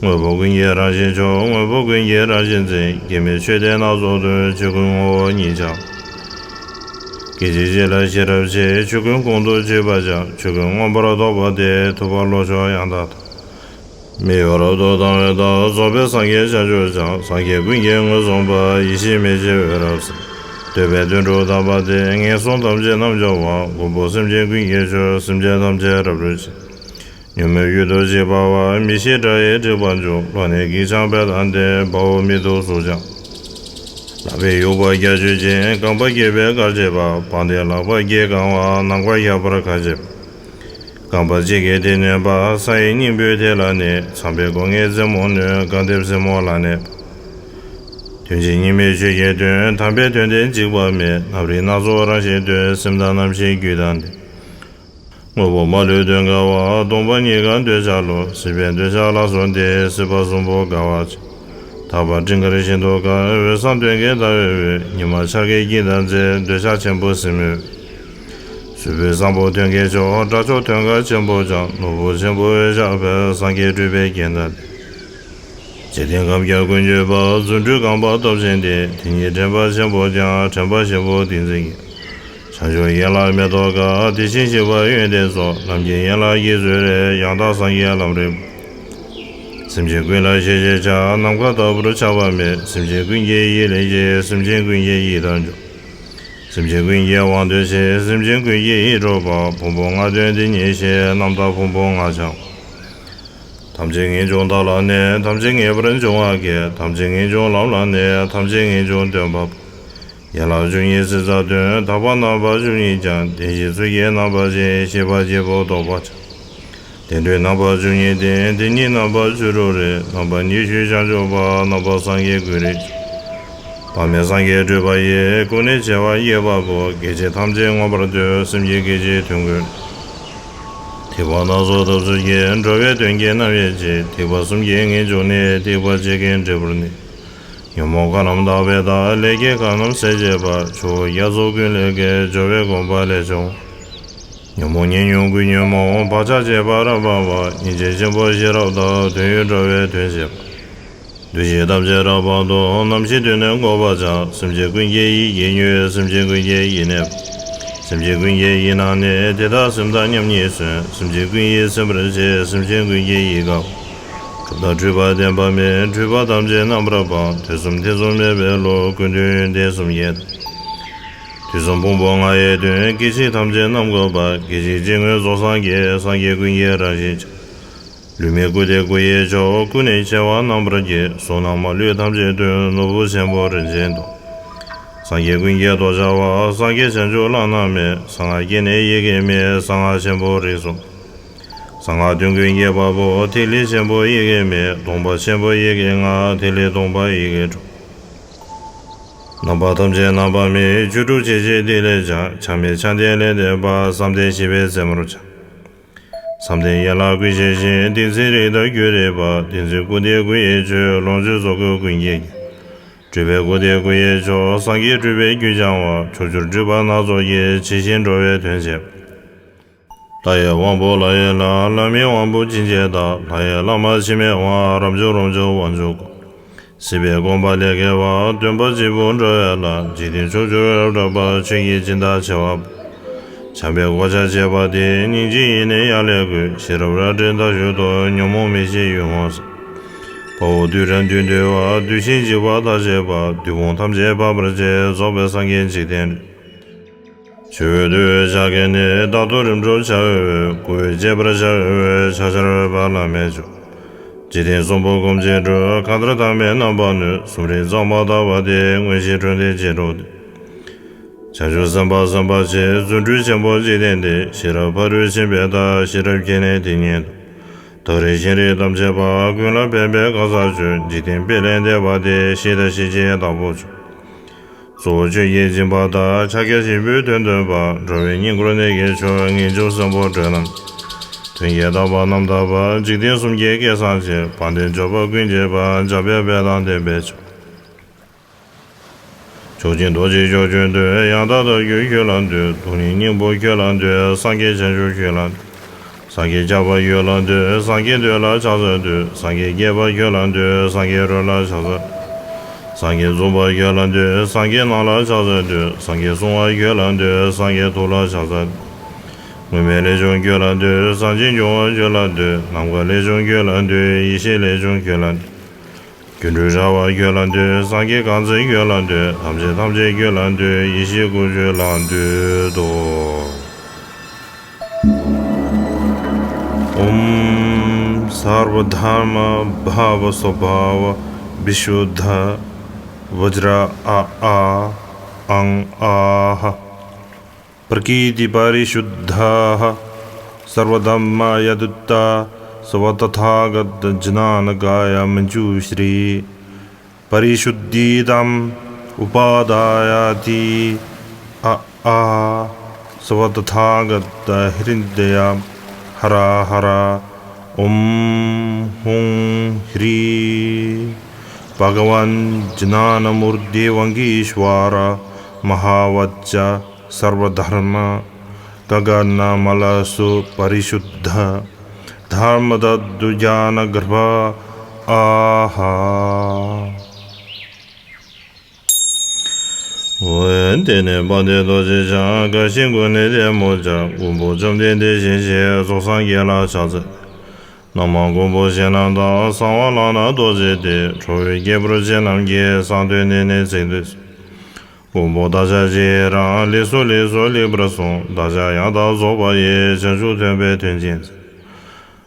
དངོས་པོ་ཀུན་གྱི་རང་བཞིན་མཆོག། དངོས་པོ་ཀུན་གྱི་རང་བཞིན་འཛིན། སྐྱེ་མེད་ཆོས་དེ་སྣ་ཚོགས་སྟོན། ཆོས་ཀུན་ངོ་བོ་ཉིད་ཀྱང་། སྐད་ཅིག་གཅིག་ལ་ཤེས་རབ་ཆེ། ཆོས་ཀུན་ཀུན་ཏུ་གཅིག་པ་ཀྱང་། ཆོས་ཀུན་མངོན་པར་རྟོགས་པ་སྟེ། ཐུབ་པ་བློ་མཆོག་ཡང་དག་མཐོང་། མི་གཡོ་རབ་ཏུ་དང་བས་དག། རྫོགས་པའི་སངས་རྒྱས་བྱང་ཆུབ་འཆང་། སངས་རྒྱས་ཀུན་གྱིས་ངོས་བཟུང་བ། ཡེ་ཤེས་མེ་ལྕེ་འོད་རབ་གསལ། འདོད་པའི་དོན་གྲུབ་དམ་པ་སྟེ། ངན་སོང་ཐམས་ཅད་རྣམ་སྦྱོང་བ། མགོན་པོ་སེམས་ཅན་ཀུན་གྱི་མཆོག། སེམས་ཅན་ཐམས་ཅད་རབ་བསྒྲལ་ཕྱིར། མྱུར་མེད་ཡུལ་དུ་གཅིག་འབར་བ། མི་ཤེས་དགྲ་ཡི་དཀྲིགས་པ་འཇོམས། གློ་ནད་སྐད་འཆང་བས་དང་ལྡན། དཔའ་བོ་མི་གདུག་གཟུགས་འཆང་། ལག་པས་དབྱུག་པ་རྒྱ་ཆུ་ཅན། རྐང་པ་བརྒྱད་པའི་གར་བྱེད་པ། དཔང་དེ་ལག་པ་བརྒྱད་བསྐང་བ། ནམ་མཁའ་ཤར་བར་གར་བྱེད་པ། རྐང་པ་གཅིག་གིས་དེ་ནོན་པ། ས་ཡི་སྙིང་པོས་དེ་ལ་གནས། ཚངས་པའི་སྒོ་ངའི་རྩེ་མོ་ནོན། རྐང་མཐེབ་རྩེ་མོ་ལ་གནས་པ། དོན་གཅིག་གཉིས་མེད་ཆོས་ཀྱི་དོན། དམ་པའི་དོན་དེ་འཇིགས་པ་མེད། རྣམ་རིག་སྣ་ཚོགས་རང་བཞིན་སྟོན། སེམས་དང་རྣམ་ཤེས་རྒྱུད་དང་ལྡན། དངོས་པོ་མ་ལུས་དོན་དཀའ་བ། སྟོང་པ་ཉིད་དགའ་འདོད་ཆགས་བློ། སྲིད་པའི་འདོད་ཆགས་ལ་སོགས་ཏེ། སྲིད་པ་གསུམ་པོ་དགའ་བ་ཆེ། དག་པ་སྤྲིན་དཀར་ཤིན་ཏུ་དཀར། འོད་བཟང་སྟོན་ཀའི་ཟླ་འོད་འོད། ཉི་མ་འཆར་ཀའི་དཀྱིལ་དང་མཛེས། འདོད་ཆགས་ཆེན་པོ་སྲིན་མོའི་འོད། གཟུགས་ཕུད་བཟང་པོ་སྟོན་ཀའི་མཆོག། སྒྲ་མཆོག་ཐོད་འགའ་ཆེན་པོ་འཆང་། ནོར་བུ་ཆེན་པོ་འོད་ཆགས་པས། སངས་རྒྱས་སྤྲུལ་པའི་རྒྱན་དང་ལྡན། འཇིག་རྟེན་ཁམས་བརྒྱར་ཀུན་སྤྱོད་པ། རྫུ་འཕྲུལ་རྐང་པ་སྟོབས་ཆེན་སྟེ། དེ་ཉིད་དྲན་པ་ཆེན་པོ་འཆང་། དྲན་པ་ཆེན་པོ་ཏིང་འཛིན་གྱི། བྱང་ཆུབ་ཡན་ལག་མེ་ཏོག་དཀར། དེ་བཞིན་གཤེགས་པ་ཡོན་ཏན་ཚོགས། ལམ་གྱི་ཡན་ལག་བཞི་བཟུང་རེ། ཡང་དག་སངས་རྒྱས་ལམ་རིམ་པ། སེམས་ཅན་ཀུན་ལ་ཤེས་བྱའི་ཆ། ནམ་མཁའ་ལྟ་བུར་ཆགས་པ་མེད། སེམས་ཅན་ཀུན་གྱི་ཡིད་ལ་སྐྱེ། སེམས་ཅན་ཀུན་གྱི་ཡིད་དང་འཇོག། སེམས་ཅན་ཀུན་གྱི་དབང་དུ་བྱེད། སེམས་ཅན་ཀུན་གྱི་ཡིད་འཕྲོག་པ། ཕུང་པོ་ལྔ་དོན་དེ་ཉིད་ཤེས། རྣམ་དག་ཕུང་པོ་ལྔ་འཆང་བ། ཐམས་ཅད་ངེས་འབྱུང་བདག་ལ་གནས། ཐམས་ཅད་ངེས་པར་འབྱུང་བ་སྐྱེ། ཐམས་ཅད་ངེས་འབྱུང་ལམ་ལ་གནས། ཐམས་ཅད་ངེས་འབྱུང་སྟོན་པ་པོ། ཡན་ལག་བཅུ་གཉིས་སྲིད་རྩ་སྟོན། དག་པ་རྣམ་པ་བཅུ་གཉིས་ཀྱང་། བདེན་བཞིའི་ཚུལ་གྱིས་རྣམ་པར་བཅད། ཤེས་པ་གཅིག་པུ་རྟོགས་པ་འཆང་། བདེན་གྲུབ་རྣམ་པ་བཅུ་གཉིས་ལྡན། བདེན་གཉིས་རྣམ་པ་བཅུ་དྲུག་རེ། རྣམ་པ་ཉི་ཤུས་བྱང་ཆུབ་པ། རྣམ་པ་སངས་རྒྱས་ཀུན་རིག་མཆོག། བག་མེད་སངས་རྒྱས་སྤྲུལ་པ་ཡི། སྐུ་ནི་བྱེ་བ་ཡི་བ་པོ། སྐད་ཅིག་ཐམས་ཅད་མངོན་པར་བསྟོད། སེམས་ཀྱི་སྐད་ཅིག་དོན་ཀུན། ཐེག་པ་སྣ་ཚོགས་ཐབས་ཚུལ་གྱིས། འགྲོ་བའི་དོན་གྱི་རྣམ་དབྱེ་གཅིག་ཐེག་པ་གསུམ་གྱི་ངེས་འབྱུང་ནི། ཐེག་པ་ཆེ་ཁའི་འབྲས་བུར་གནས། ཉོན་མོངས་གང་རྣམས་དག་པའི་མཐའ། ལས་ཀྱི་གང་རྣམས་ཟད་བྱེད་པ། ཆུ་བོ་རྒྱ་མཚོ་ཀུན་ལས་བརྒལ། སྦྱོར་བའི་གོམས་པ་ལས་བྱུང་། ཉོན་མོངས་ཉེ་ཉོན་ཀུན་ཉོན་མོངས། བག་ཆགས་བཅས་པ་རབ་སྤངས་པ། སྙིང་རྗེ་ཆེན་པོ་ཤེས་རབ་དང་། དོན་ཡོད་འགྲོ་བའི་དོན་བྱེད་པ། འདུ་ཤེས་ཐམས་ཅད་རབ་སྤངས་ཏེ། ནམ་ཞིག་དུས་ནི་འགོག་པར་བྱ། སེམས་ཅན་ཀུན་གྱི་ཡིད་ཀྱིས་མྱོས། སེམས་ཅན་ཀུན་གྱི་ཡིད་གནས་པ། སེམས་ཅན་ཀུན་གྱི་ཡིད་ནང་གནས། དེ་དག་སེམས་དང་མཉམ་ཉིད་བརྩོན། སེམས་ཅན་ཀུན་ཡིད་ཚིམ་པར་བྱེད། སེམས་ཅན་ཀུན་གྱི་ཡིད་དགའ་བ། གྲུབ་མཐའ་འཁྲུལ་པ་བདེན་པ་མེད། འཁྲུལ་པ་ཐམས་ཅད་རྣམ་པར་སྤངས། དུས་གསུམ་ཐེ་ཚོམ་མེད་པའི་བློ། ཀུན་འདུས་ཡོན་ཏན་གསུམ་གྱི་དང་། དུས་གསུམ་ཕུང་པོ་ལྔ་ཡི་དོན། སྐད་ཅིག་ཐམས་ཅད་རྣམ་འགོག་པ། སྐད་ཅིག་གཅིག་ངོས་རྫོགས་སངས་རྒྱས། སངས་རྒྱས་ཀུན་གྱི་རང་བཞིན་ཅན། ལུས་མེད་སྐུ་སྟེ་སྐུ་ཡི་མཆོག་སྐུ་ནི་བྱེ་བ་རྣམ་པར་རྒྱས། གཟུགས་རྣམས་མ་ལུས་ཐམས་ཅད་སྟོན། ནོར་བུ་ཆེན་པོ་རིན་ཆེན་མདོག་སངས་རྒྱས་ཀུན་གྱི་མདོག་འཆར་བ། སངས་རྒྱས་བྱང་ཆུབ་བླ་ན་མེད། གསང་སྔགས་སྐྱེ་གནས་ཡི་གེ་མེད། གསང་སྔགས་ཆེན་པོ་རིགས་གསུམ། གསང་སྔགས་དོན་ཀུན་གྱི་བ་པོ། ཐིག་ལེ་ཆེན་པོ་ཡི་གེ་མེད། སྟོང་པ་ཆེན་པོ་ཡི་གེ་ལྔ། ཐིག་ལེ་སྟོང་པ་ཡི་གེ་དྲུག་རྣམ་པ་ཐམས་ཅད་རྣམ་པ་མེད། བཅུ་དྲུག་ཆེ་ཆེ་ཐིག་ལེ་བརྒྱ། ཆགས་མེད་ཆགས་ལྡན་ལས་འདས་པ། བསམ་གཏན་བཞི་པའི་རྩེ་མོར་འཆར། བསམ་གཏན་ཡན་ལག་ཀུན་ཤེས་ཤིང་། ཏིང་འཛིན་རིགས་དང་རྒྱུད་རིག་པ། ཏིང་འཛིན་སྐུ་སྟེ་སྐུ་ཡི་ཆོས། ལོངས་སྤྱོད་རྫོགས་སྐུ་ཀུན་གྱི་རྒྱན། སྤྲུལ་པའི་སྐུ་སྟེ་སྐུ་ཡི་མཆོག་སངས་རྒྱས་སྤྲུལ་པའི་རྒྱུད་སྦྱང་བ། ཕྱོགས་བཅུར་སྤྲུལ་པ་སྣ་ཚོགས་ཀྱིས། ཇི་བཞིན་འགྲོ་བའི་དོན་བྱེད་པ། ལྷ་ཡི་དབང་པོ་ལྷ་ཡི་ལྷ། ལྷ་མིན་དབང་པོ་ཅན་གྱི་བདག་ལྷ་ཡི་བླ་མ་འཆི་མེད་དབང་། རབ་འབྱོར་རབ་འབྱོར་དབང་ཕྱུག་སྐུ། སྲིད་པའི་གོམ་པ་ལས་བརྒལ་བ། སྟོན་པ་སྐྱེས་བུ་འགྲོ་བའི་ལྷ། འཇིག་རྟེན་ཕྱོགས་བཅུར་རབ་གྲགས་པ། ཆོས་ཀྱི་སྦྱིན་བདག་ཆེ་བ་པོ། བྱམས་པའི་གོ་ཆ་བྱེད་པ་སྟེ། སྙིང་རྗེ་ཡིས་ནི་ཡར་ལས་བསྐུལ། ཤེས་རབ་རལ་གྲི་མདའ་གཞུ་ཐོགས། ཉོན་མོངས་མིག་ཤེས་ཡུལ་ངོ་སྲུང་། དཔའ་བོ་བདུད་དང་བདུད་འདུལ་བ། བདུད་ཆེན་འཇིགས་པ་མཐའ་བཅད་པ། བདུད་དཔུང་ཐམས་ཅད་འབག་པར་བྱེད། རྫོགས་པའི་སངས་རྒྱས་འཇིག་རྟེན་དྲེད། ཆུ་བོའི་འདུལ་བའི་ཕྱག་རྒྱ་ནི། རྟག་ཏུ་རིམ་གྲོ་བྱ་བའི་འོས། སྐུ་འོད་བསྐྱེད་པར་བྱ་བའི་འོས། ཕྱག་འཆར་འོས་པ་བླ་མེད་མཆོག་འཇིག་རྟེན་གསུམ་པོ་སྒོམ་བྱེད་འགྲོ། གང་ལྟར་ཐ་མལ་རྣམ་པ་ནི། གསུམ་རིག་གཙང་མ་དག་པ་སྟེ། མངོན་ཤེས་འཕྲོད་བསྟེན་བྱེད་འགྲོ་སྟེ། བྱང་ཆུབ་སེམས་དཔའ་སེམས་དཔའ་ཆེ། རྫུ་འཕྲུལ་ཆེན་པོ་འཇིག་རྟེན་འདས། ཤེས་རབ་ཕ་རོལ་ཕྱིན་པའི་མཐའ། ཤེས་རབ་སྐྱེ་གནས་དེ་ཉིད་དུ། ཐག་རིང་ཤིང་རིགས་ཐམས་ཅད་པ། ཀུན་ལ་ཕན་པའི་གང་ཟག་མཆོག་འཇིག་རྟེན་དཔལ་ལས་འདས་པ་སྟེ། ཤེས་དང་ཤེས་བྱའི་བདག་པོ་མཆོག་གཙོ་བོ་ཆོས་ཀྱི་སྦྱིན་པ་དང་། ཕྱག་རྒྱ་ཆེན་པོའི་དོན་སྟོན་པ། འགྲོ་བའི་སྙིང་ཁུར་གནད་ཀྱི་མཆོག་ངེས་འབྱུང་སེམས་པོ་སྒྲོལ་ལམ། དོན་གྱི་རྟག་པ་རྣམ་དག་པ། འཇིག་རྟེན་གསུམ་གྱི་སྐལ་བཟང་ཆེ། དཔལ་ལྡན་འབྱོར་པ་ཀུན་བརྒྱད་པ། འཇམ་དཔལ་དཔལ་དང་ལྡན་པའི་མཆོག་མཆོག་སྦྱིན་རྡོ་རྗེ་མཆོག་ཀུན་འདུས། ཡང་དག་བདག་རྒྱུད་ཁྱོད་ལ་འདུད། སྟོང་ཉིད་སྙིང་པོ་ཁྱོད་ལ་འདུད། སངས་རྒྱས་བྱང་ཆུབ་ཁྱོད་ལ་འདུད། སངས་རྒྱས་ཆགས་པ་ཁྱོད་ལ་འདུད། སངས་རྒྱས་འདོད་ལ་ཕྱག་འཚལ་འདུད། སངས་རྒྱས་དགྱེས་པ་ཁྱོད་ལ་འདུད། སངས་རྒྱས་རོལ་ལ་ཕྱག་འཚལ། སངས་རྒྱས་འཛུམ་པ་ཁྱོད་ལ་འདུད། སངས་རྒྱས་སྣང་ལ་ཕྱག་འཚལ་འདུད། སངས་རྒྱས་སྲུང་བ་ཁྱོད་ལ་འདུད། སངས་རྒྱས་ཐུགས་ལ་ཕྱག་འཚལ། དངོས་མེད་ལས་བྱུང་ཁྱོད་ལ་འདུད། སངས་རྒྱས་འབྱུང་བ་ཁྱོད་ལ་འདུད། ནམ་མཁའ་ལས་བྱུང་ཁྱོད་ལ་འདུད། ཡེ་ཤེས་ལས་བྱུང་ཁྱོད་ལ་འདུད། སྒྱུ་འཕྲུལ་དྲ་བ་ཁྱོད་ལ་འདུད། སངས་རྒྱས་གང་མཛད་ཁྱོད་ལ་འདུད། ཐམས་ཅད་ཐམས་ཅད་ཁྱོད་ལ་འདུད། ཡེ་ཤེས་སྐུ་ཁྱོད་ལ་འདུད་དོ། ॐ सर्वधर्म भाव स्वभाव विशुद्ध वज्र आ आ अं आह। प्रकृति परिशुद्धाः सर्वधर्म यदुत्ता। सर्वतथागत ज्ञान काय मंजूश्री परिशुद्धितम उपादायाति। अ आह। सर्वतथागत हृदय हर हर। ॐ हूं ह्रीं। भगवान ज्ञानमूर्ति वागीश्वर महावज्र सर्वधर्म गगन मल सुपरिशुद्ध धर्म तत्व ज्ञान गर्भ आह। འོ། དེ་ནས་དཔལ་ལྡན་རྡོ་རྗེ་འཆང་། དགའ་བཞིན་སྐུ་ནི་ལྟད་མོ་འཆར། མགོན་པོ་བཅོམ་ལྡན་འདས་བཞེངས་ཤིང་། རྫོགས་སངས་རྒྱས་ལ་ཕྱག་འཚལ། རྣམ་མང་མགོན་པོ་ཞིང་རྣམས་དང་། གསང་བ་ལག་ན་རྡོ་རྗེ་སྟེ། ཁྲོ་བོའི་སྐྱེས་བུ་ཆེ་རྣམས་ཀྱིས། གསང་སྟེ་གནས་ནས་ཚིག་འདི་གསོལ། མགོན་པོ་བདག་ཅག་ཇི་ཡི་རང་། ལེགས་སོ་ལེགས་སོ་ལེགས་པར་གསུངས། བདག་ཅག་ཡང་དག་རྫོགས་པ་ཡི། བྱང་ཆུབ་ཐོབ་པའི་དོན་ཅན་འཛིན།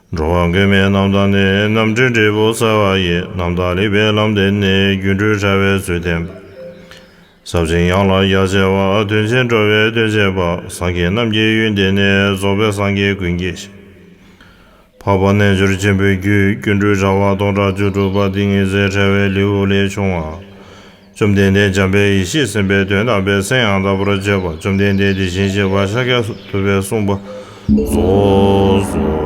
འགྲོ་བ་མགོན་མེད་རྣམས་དང་ནི། རྣམ་འདྲེན་འབྲས་བུ་བསྩལ་བ་ཡི། རྣམ་དག་ལེགས་པའི་ལམ་འདི་ནི། སྒྱུ་འཕྲུལ་དྲ་བའི་ཚུལ་བསྟན་པ། ཟབ་ཅིང་ཡངས་ལ་ཡ་མཆེ་བ། དོན་ཆེན་འགྲོ་བའི་དོན་བྱེད་པ། སངས་རྒྱས་རྣམས་ཀྱི་ཡུལ་འདི་ནི། རྫོགས་པའི་སངས་རྒྱས་ཀུན་གྱི་ཞིང་། འཕགས་པ་རྣལ་འབྱོར་ཆེན་པོའི་རྒྱུད། སྒྱུ་འཕྲུལ་དྲ་བ་སྟོང་ཕྲག་བཅུ་དྲུག་པ། ཏིང་ངེ་འཛིན་དྲ་བའི་ལེའུ་ལས་བྱུང་བ། བཅོམ་ལྡན་འདས་འཇམ་དཔལ་ཡེ་ཤེས་སེམས་དཔའི་དོན་དམ་པའི་སེམས་ཡང་དག་པར་བརྗོད་པ། བཅོམ་ལྡན་འདས་དེ་བཞིན་གཤེགས་པ་ཤཱཀྱ་ཐུབ་པས་གསུངས་པ་རྫོགས་སོ།